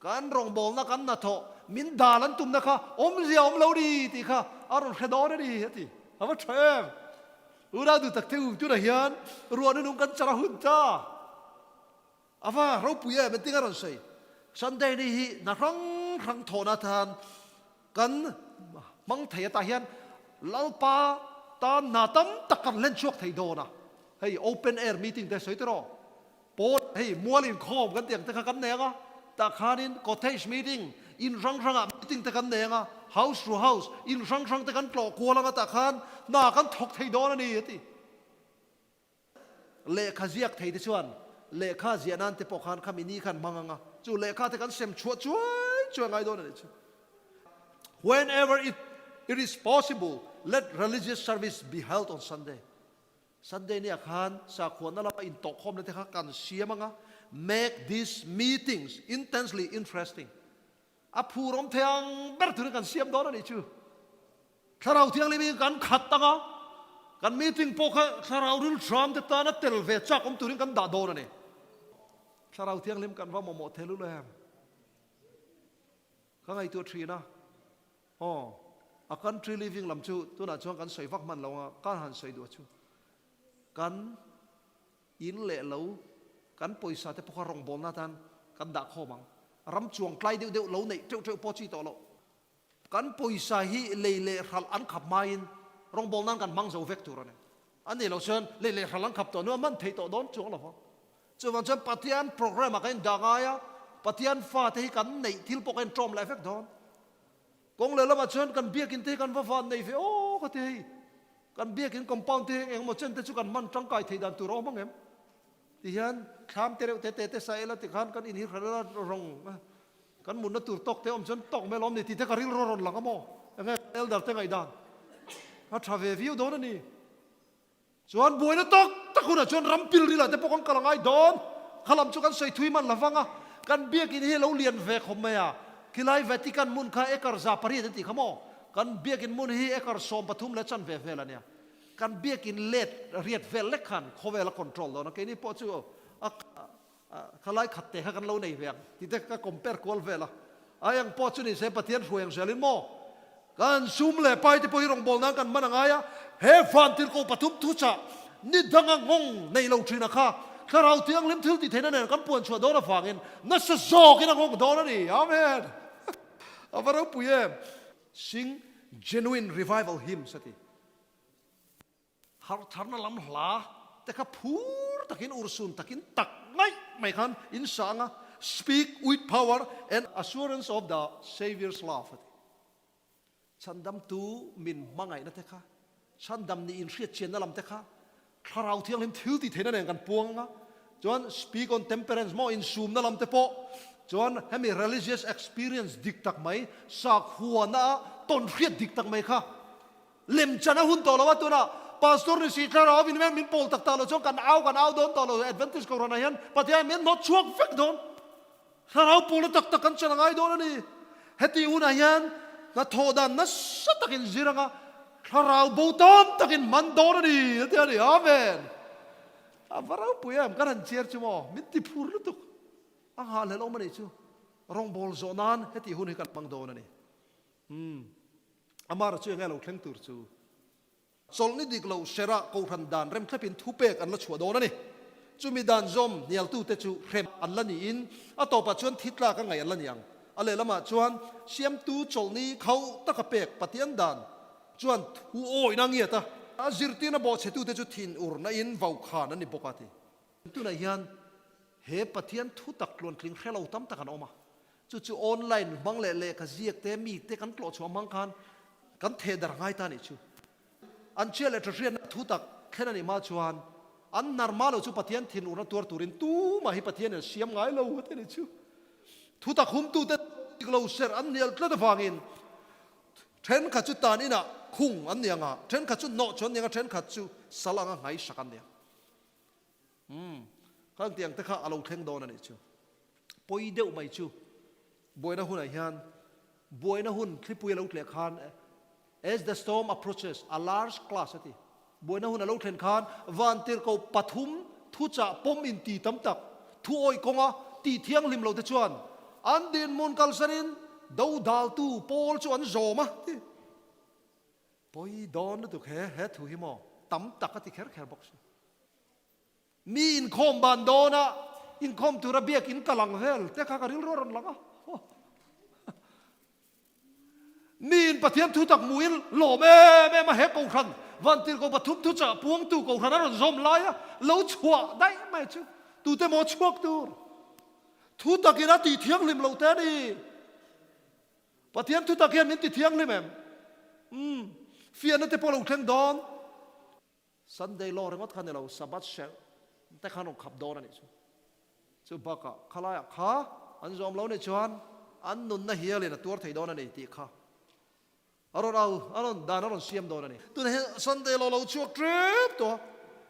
Kan rawngbawlna kan hnathawh min dal an tumna kha awmzia awm lo ni tih kha a rawn hre dawn a ni a ti. A va tha em! Unau duh tak te u tunah hian ruahna nung kan char a hun ta. A va ropui em engtin a rawn sawi. Sunday ni hi hna hrang hrang thawhna atan kan hmang thei atah hian Lalpa tan hna tam tak kan hlen chhuak thei dawn a. Hei open air meeting te sawi tiraw? Pawn hei mual inkhawm kan tih ang te kha kan nei ang a, tah khanin cottage meeting, in hrang hrangah meeting te kan nei ang a, house to house, in hrang hrang te kan tlawh kual ang a, tah khan hna kan thawk thei dawn a ni a ti. Lehkha ziak thei te chuan lehkha ziah nan te pawh khan khami ni khan hmang ang a, chu lehkha te kan sem chhuah chuai chuai ngai dawn a nih chu. Whenever it it is possible, let religious service be held on Sunday. Sunday nia khan sakhuana lama intawhkhawmna te kha kan siam anga, make these meetings intensely interesting. A phurawm thei ang ber turin kan siam dawn a nih chu. Thlarau Thianghlim hi kan khat anga, kan meeting pawh kha Thlarau rilhram te tana tel ve chak awm turin kan dah dawn a ni. Thlarau Thianghlim kan va mamawh thei lul em? Ka ngaihtuah thin a. Aw, a country living lam chu tunah chuan kan sawi vak hman lo a, ka han sawi duh chu. Kan in leh lo, kan pawisa te pawh kha rawngbawlna atan kan dah khawm ang. Ram chuang tlai deuh deuh lo neih teuh teuh pawh chi tawh loh. Kan pawisa hi lei leh hralh an khap hmain rawngbawlna nan kan hmang zo vek tur a ni. A nih loh chuan lei leh hralh an khap tawh hnuah hman theih tawh dawn chuang lo vang. Chuvang chuan Pathian program ah kan indah ngai a, Pathian fate hi kan neih thil pawh kan inṭawm leh vek dawn. Kawng leh lamah chuan kan biakin te hi kan va van nei ve aw ka ti hei. Kan biakin compound te hi eng emaw chen te chu kan hman tangkai theih dan tur a awm ang em? Ti hian thlam te reuh te te te sa ila tikhan kan inhir hran ila rawng kan mutna tur tawk te awm chuan tawk mai lawm ni tih te ka rilru a rawn lang a maw? Enge elder te ngaihdan a tha ve viau dawn a ni. Chuan buaina tawk tak hunah chuan ram pilrilah te pawh kan kal a ngai dawn. Kha lam chu kan sawi thui hman lovang a, kan biakin hi a lo lian ve khawp mai a. Khilai Vatican hmun kha acre 800 an tih kha maw? Kan biakin hmun hi acre 13 leh chanve vel a nia. Kan biakin let riat vel lek khan khawvel a control dawn a, keini pawh chu a khalai khat te kha kan lo nei ve ang tih te ka compare kual vel a. Ai ang pawh chu ni se Pathian hruai ang zelin maw? Kan sum leh pai te pawh hi rawngbâwl nan kan hman a ngai a, he vantirhkoh pathum thuchah ni danga nghawng nei lo ṭhina kha Thlarau Thianghlim thil tih theihna nen kan puan chhuah dawn avangin nasa zawkin a nghawng dawn a ni. Amen! A va ropui em! Sing genuine revival hymns a ti. Harh tharna lam hla te kha phur takin ursun takin tak ngaih mai khan in sa ang a, Speak with power and assurance of the Saviour's love a ti. Chhandamtu min hmangaihna te kha, chhandam nih inhriatchianna lam te kha Thlarau Thianghlim thil tih theihna nen kan puang ang a, chuan speak on temperance maw insumna lam te pawh chuan hemi religious experience dik tak mai, sakhuana a tawnhriat dik tak mai kha Lemchan a hun tawh lo a, tunah Pastor ni si thlarau in min pawl tak tak lo chuan kan au kan au dawn tawh lo, Adventist Kohhranah hian Pathian min hnawt chhuak vek dawn. Thlarau pawlna tak tak kan chan a ngai dawn a ni. Heti hunah hian hnathawh dan nasa takin zir anga thlarau bo tam takin man dawn a ni a ti a ni. Amen. A va ropui em, kan han chiar chu maw, min ti phur lutuk. A nghahhlelh awm a nih chu. Rawngbâwl zawh nan heti hun hi kan hmang dawn a ni. Umm. Amara chu enge lo thleng tur chu? Chawlhni dik lo Serah Kohhran dan remthlepin thupek an la chhuah dawn a ni. Chumi dan zawm hnialtute chu hrem an la niin a tawpah chuan thi tlak a ngaih an la ni ang. A lehlamah chuan siamtu chawlhni khauh taka pek Pathian dan chuan thu awihna ngiat a, a zirtirna bawhchhetute chu thinurna in vaukhan an ni bawk a ti. Tunah hian he Pathian thu tak tluantling hre lo tam tak an awm a, chu chu online hmang leh lehkha ziak te mite kan tlawh chhuah hmang khan kan theh dar ngai ta a nih chu. An chhia leh ṭhahriatna thu tak thlen a nih hma chuan an hnar hma lo chu Pathian thinurna tuar turin tumah hi Pathianin a siam ngai lo a ti a nih chu. Thu tak humtute dik lo serh an hnial tlat avangin ṭhenkhat chu tan inah khung an ni ang a, ṭhenkhat chu hnawh chu an ni ang a, ṭhenkhat chu sal anga nghaisak an ni ang. Umm, khang tiang te kha a lo thleng dawn a nih chu. Pawi deuh mai chu buaina hunah hian buaina hun thlipui a lo tleh khan As the storm approaches, a large class a ti. Buaina hun a lo thlen khan vantirhkoh pathum thuchah pawm inti tam tak thu awih kawnga tih thianghlim lo te chuan an dinhmun kalsanin dodaltu pawl chu an zawm a ti. Pawi dawn lutuk he he thu hi maw tam tak a ti kher kher bawk si. Mi inkhawm ban dawna inkhawm tura biakin ka lang vel te kha ka rilru a rawn lang a. Mi in Pathian thu tak hmuhin lawm em em a he Kohhran Vantirhkoh pathum thu chah puangtu Kohhran a rawn zawm lai a lo chhuah daih mai chu tute maw chhuak tur thu takin a tih thianghlim lo te a ni. Pathian thu tak hian min ti thianghlim em? Umm, fiahna te pawh lo thleng dawn. Sunday law ringawt kha ni lo, Sabbath serh te khan rawn khap dawn a nih chu. Chu bakah khalaiah kha an zawm lo nih chuan an nunna hialin a tuar thei dawn a ni tih kha a rawn au, a rawn dan a rawn siam dawn a ni. Tunah hian Sunday law lo chhuak tep tawh a,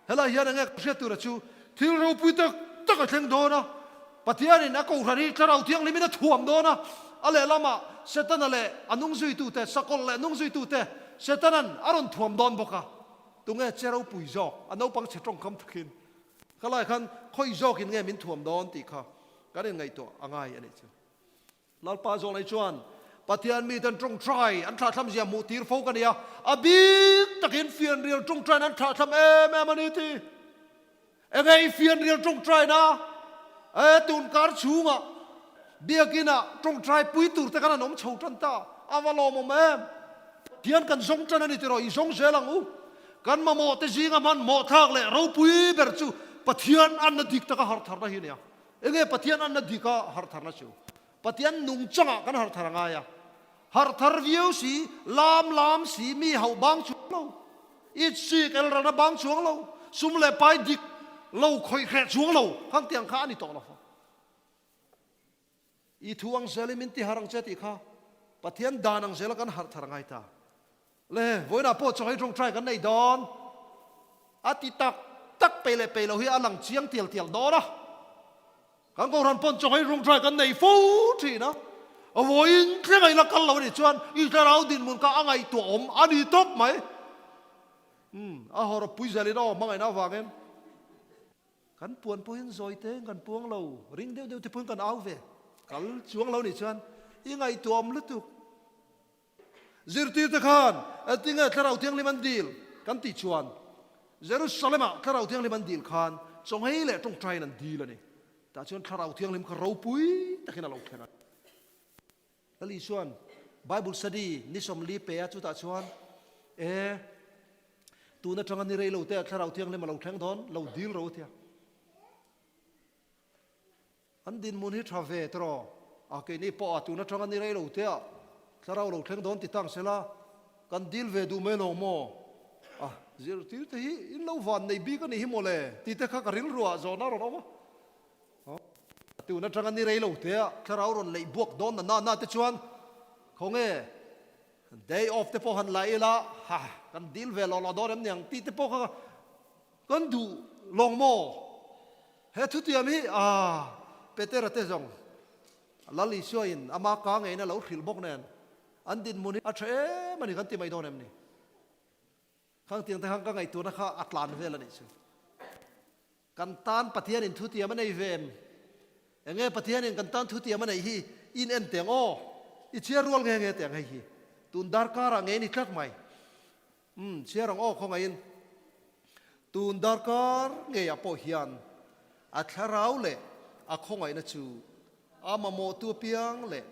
helai hian enge hriat tura chu thil ropui tak tak a thleng dawn a, Pathianin a kohhran hi Thlarau Thianghlimin a thuam dawn a, a lehlamah Setana leh a nungzuitute, sakawlh leh nungzuitute Setana'n a rawn thuam dawn bawk a. Tunge che ropui zawk? A naupang chhe tawngkam takin ka lai khan khawi zawkin nge min thuam dawn tih kha kan inngaihtuah a ngai a nih chu. Lalpa zawlnei chuan Pathian miten tawngtai an thlahthlam zia hmuh tir fo ka ni a, a bik takin fianrial tawngtaiin an thlahthlam em em a ni ti. Enge i fianrial tawngtaina? E, tunkar chhungah biakinah tawngtai pui tur te khan an awm chho tan ta, a va lawmawm em? Pathian kan zawng tan a ni tiraw, i zawng zel ang u. Kan mamawh te zinga hmanhmawh thlak leh ropui ber chu Pathian anna dik taka harhtharna hi a ni a. Enge Pathian anna dika harhtharna chu? Pathian nungchangah kan harhthar a ngai a. Harhthar viau si, lam lam si, mi hauh bang chuang lo, itsik elralna bang chuang lo, sum leh pai dik lo khawih hreh chuang lo, khang tiang kha a ni tawh lo. I thu ang zelin min ti harh ang che tih kha Pathian dan ang zela kan harhthar a ngai ta. Le, vawiinah pawh chaw hi tawngtai kan nei dawn. A ti tak tak pei leh pei lo hi a lang chiang tial tial dawn a. Kan Kohhran pawn chaw hi tawngtai kan nei fo thin a. A vawiin thleng a ila kal lo a nih chuan i thlarau dinhmun kha a ngaihtuah awm a ni tawp mai. Umm, a hawr a pui zelin aw hmangaihna avangin. Kan puan pawhin zawi te kan puang lo, ring deuh deuh te pawhin kan au ve. Kal chuang lo nih chuan i ngaihtuah awm lutuk. Zirtirte khan engtinge Thlarau Thianghlim an dil kan tih chuan Jerusalem-ah Thlarau Thianghlim an dil khan chawnghei leh tawngtaiin an dil a ni. Tah chuan Thlarau Thianghlim kha ropui takin a lo thleng a. Lal Isua'n Bible study ni 40 pe a, chutah chuan e tun atanga ni rei lo te ah Thlarau Thianghlim a lo thleng dawn, lo dil ro a tia. An dinhmun hi tha ve tawh a, keini pawh a tun atanga ni rei lo te ah thlarau lo thleng dawn ti tang sela kan dil ve duh mai lo maw? A zirtir te hi in lo van nei bik a nih hi maw le tih te kha ka rilru ah zawhna a rawn awm a. A tun atanga ni rei lo te ah thlarau rawn leih buak dawn na na na te chuan khawnge day off te pawh han la ila ha kan dil ve lawh lawh dawn em niang tih te pawh kha Kan duh lawng maw? He thutiam hi ah Petera te zawng Lal Isua in ama ka ngeiin a lo hrilh bawk nen an dinhmun hi a tha em a ni kan ti mai dawn em ni? Khang tiang te khan ka ngaihtuahna kha a tlan vel a nih chu. Kan tan Pathian in thutiam a nei ve em? Enge Pathian in kan tan thutiam a neih hi in en teng aw? I chhiar rual nge nge teng hei hi tun darkar ah ngei ni tlat mai. Umm, chhiar ang aw khawngaihin. Tun darkar ngeiah pawh hian A thlarau leh a khawngaihna chu a mamawhtu apiang leh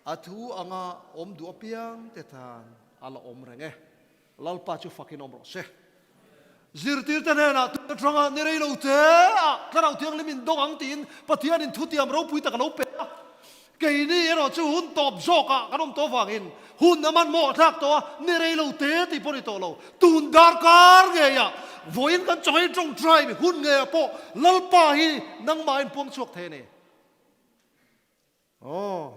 a thu anga awm duh apiang te tan a la awm reng e. Lalpa chu fakin awm rawh se. Zirtirte hnenah tun atanga ni rei lo te ah Thlarau Thianghlim in dawng ang tiin Pathianin thutiam ropui tak a lo pe a. Keini erawh chu hun tawp zawkah kan awm tawh avangin hun a hmanhmawh thlak tawh a, ni rei lo te tih pawh ni tawh lo. Tun darkar ngeiah vawiin kan chawhei tawngtai hun ngeiah pawh Lalpa hi nangmah in puang chhuak thei a ni. Aw,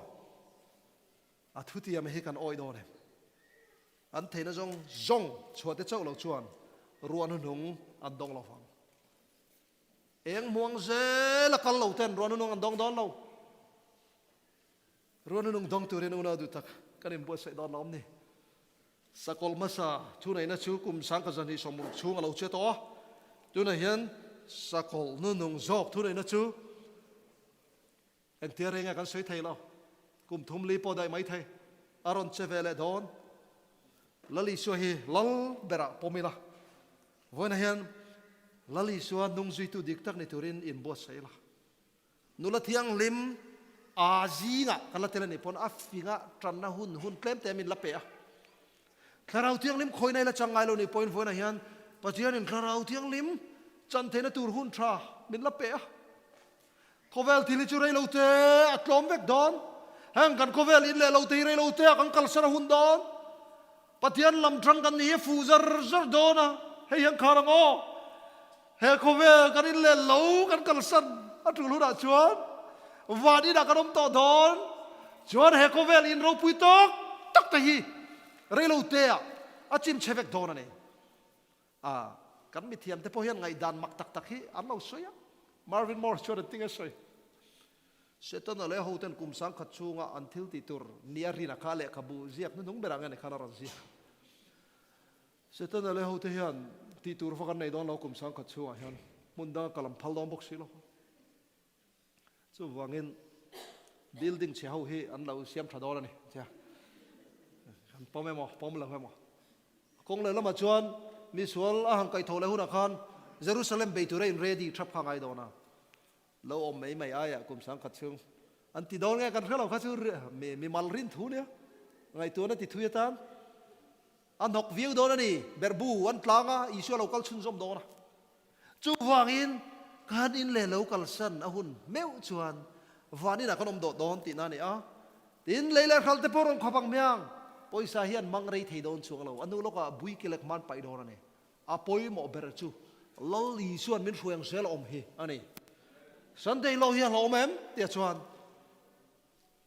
a thutiam hi kan awih dawn em? An theihna zawng zawng chhuah te chauh lo chuan ruah hnuhnung an dawng lo vang. Eng hmuang zel a kal lo ten ruah hnuhnung an dawng dawn lo. Ruah hnuhnung dawng turin unau duh tak kan inbuatsaih dawn lo awm ni. Sakawlh hmasa thuneihna chu kum 10,260 chhung a lo che tawh a. Tunah hian sakawlh hnuhnung zawk thuneihna chu Engtia reng a kan sawi thei lo. Kum thum li pawh daih mai thei. A rawn che ve leh dawn. Lal Isua hi lal berah pawm ila. Vawiinah hian Lal Isua hnung zuitu dik tak ni turin inbuatsaih ila. Nula thianghlim a zingah kan la tel a nih pawn a finga tanna hun hun tlem te min la pe a. Thlarau Thianghlim khawina ila chang ngai lo nih pawhin vawiinah hian Pathianin Thlarau Thianghlim chan theihna tur hun tha min la pe a. Khawvel thil hi chu rei lo te a tlawm vek dawn. Heng kan khawvel in leh lo te hi rei lo te ah kan kalsan a hun dawn. Pathian lam tang kan ni hi fuh zar zar dawn a, hei hian khar ang aw. He khawvel kan in leh lo kan kalsan a tul hunah chuan van inah kan awm tawh dawn. Chuan he khawvel in ropui tawk tak te hi rei lo te ah a chim chhe vek dawn a ni. A, kan mithiamte pawh hian ngaihdan mak tak tak hi an lo sawi a. Marvin Morse chuan an tinge sawi. Setana leh hoten kum 10,000 chhunga an thil tih tur nia rina kha lehkhabu ziak hnuhnung berah nge ni khan a rawn ziak. Setana leh hote hian tih tur vak an nei dawn lo kum 10,000 chhungah hian hmun danga kal an phal dawn bawk si lo. Chuvangin building chhe ho hi an lo siam tha dawn a ni. Tia kan pawm emaw pawm lo emaw. Kawng leh lamah chuan misual a han kaih tho leh hunah khan Jerusalem bei tura in ready thap kha ngai dawn a. Lo awm mai mai aiah kum 10,000 chhung an ti dawn nge kan hre lo kha chu mi mi mal rin thu nia. Ngaihtuahna ti thui atan a hnawk viau dawn a ni. Berhbu an tlang a, Isua lo kal chhunzawm dawn a. Chuvangin, kan in leh lo kalsan a hun meuh chuan van inah kan awm dawh dawn tihna a ni a. Tin, lei leh hral te pawh rawn khawp ang hmiang. Pawisa hi an mang rei thei dawn chuang lo. A hnu lawkah bui kelek hman paih dawn a ni. A pawimawh ber chu Lal Isua'n min hruai ang zel a awm hi a ni. Sunday law hi a hlauhawm em? Tia chuan,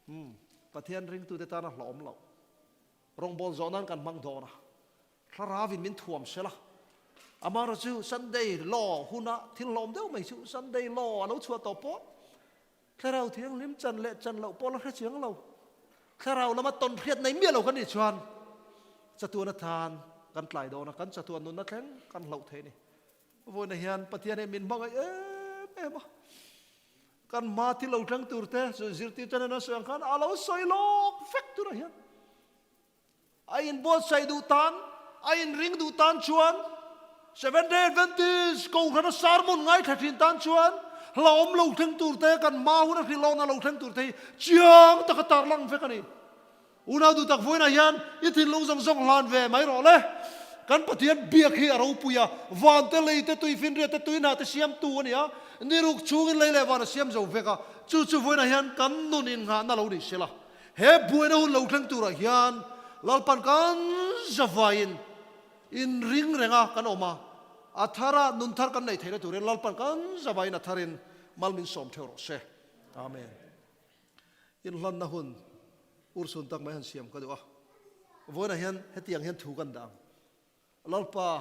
Umm, Pathian ringtute tan a hlauhawm loh. Rawngbâwl zawh nan kan hmang dawn a. Thlarauin min thuam sel a, amaherawh chu Sunday law huna thil hlawm deuh mai chu Sunday law a lo chhuah tawh pawh Thlarau Thianghlim chan leh chan loh pawh la hre chiang lo. Thlarau lama tawn hriat nei miah lo kan nih chuan chatuan atan kan tlai dawn a, kan chatuan nunna thleng kan hlauh thei a ni. Vawiinah hian Pathian hi min hmangaih em em a, kan hma thil lo thleng tur te zirtirte nen an sawi ang khan a lo sawi lawk vek turah hian A inbuatsaih duh tan, a inring duh tan chuan, Seventh Day Adventist Kohhrana sermon ngaithla thin tan chuan hlauhawm lo thleng tur te, kan hma huna hrilhawna lo thleng tur te hi chiang taka tarlang vek a ni. Unau duh tak vawiinah hian i thinlung zawng zawng hlan ve mai rawh le. Kan Pathian biak hi a ropui a, van te, lei te, tuifinriat te, tuihnah te siamtu a ni a, niruk chhungin lei leh van a siam zo vek a, chu chu vawiinah hian kan nun innghahna lo ni sela. He buaina hun lo thleng turah hian Lalpan kan zavaiin inring renga kan awm a, a thara nun thar kan neih theihna turin Lalpan kan zavaiin a tharin mal min sawm theuh rawh se. Amen. Inhlanna hun urhsun tak mai han siam ka duh a. Vawiinah hian hetiang hian thu kan dah ang. Lalpa,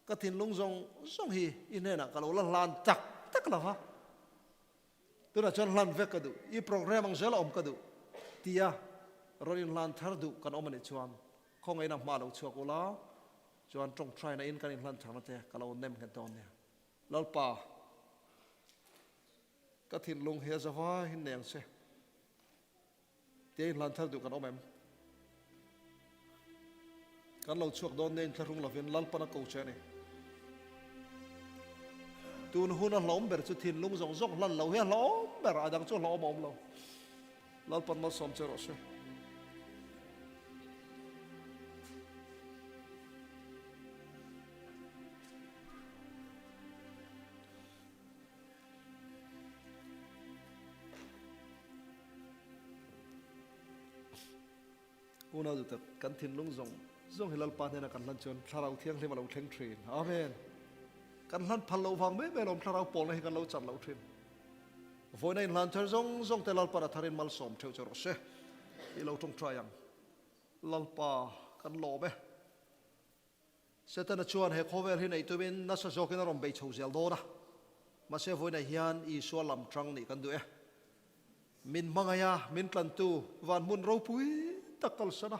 ka thinlung zawng zawng hi i hnenah ka lo la hlan tak tak lo va. Tunah chuan hlan vek ka duh, i program ang zel a awm ka duh tia rawn inhlan thar duh kan awm a nih chuan khawngaihna hma lo chhuak ula chuan tawngtaina in kan inhlan tharna te ka lo nem nghet dawn nia. Lalpa, ka thinlung hi a za vaiin nei ang che tia inhlan thar duh kan awm em? Kan lo chhuak dawn nia inthlahrung lovin Lalpan a ko che a ni. Tun hun a hlawm ber chu thinlung zawng zawng hlan lo hi a hlawm ber, a dang chu hlawm a awm lo. Lalpan malsawm che rawh se. Unau duh tak, kan thinlung zawng zawng hi Lalpa hnena kan hlan chuan Thlarau Thianghlim a lo thleng thin. Amen. Kan hlan phal loh vang mai mai alawm Thlarau pawlna hi kan lo chan loh thin. Vawiina inhlan thar zawng zawng te Lalpan a tharin malsawm theuh che rawh se. I lo tawngtai ang. Lalpa kan lawm e. Setana chuan he khawvel hi neih tumin nasa zawkin a rawn bei chho zel dawn a. Mahse vawiinah hian Isua lam tang nih kan duh e. Min hmangaih a, min tlantu van hmun ropui tak kalsan a,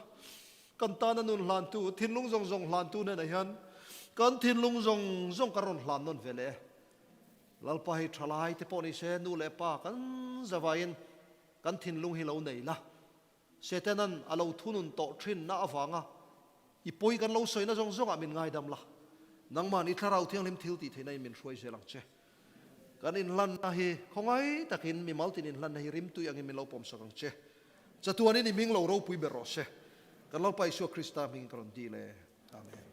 kan tana nun hlantu, thinlung zawng zawng hlantu hnenah hian kan thinlung zawng zawng kan rawn hlan nawn ve leh e. Lalpa hi thalai te pawh ni se, nu leh pa kan zavaiin kan thinlung hi lo nei la. Setanan a lo thunun tawh thinna avanga i pawi kan lo sawina zawng zawngah min ngaidam la, nangmahni i Thlarau Thianghlim thil tih theihna in min hruai zel ang che. Kan inhlanna hi khawngai takin mimal tin inhlanna hi rimtui angin min lo pawmsak ang che. Chatuanin i hming lo ropui ber rawh se. Kan Lalpa Isua Krista hmingin ka rawn dil e. Amen.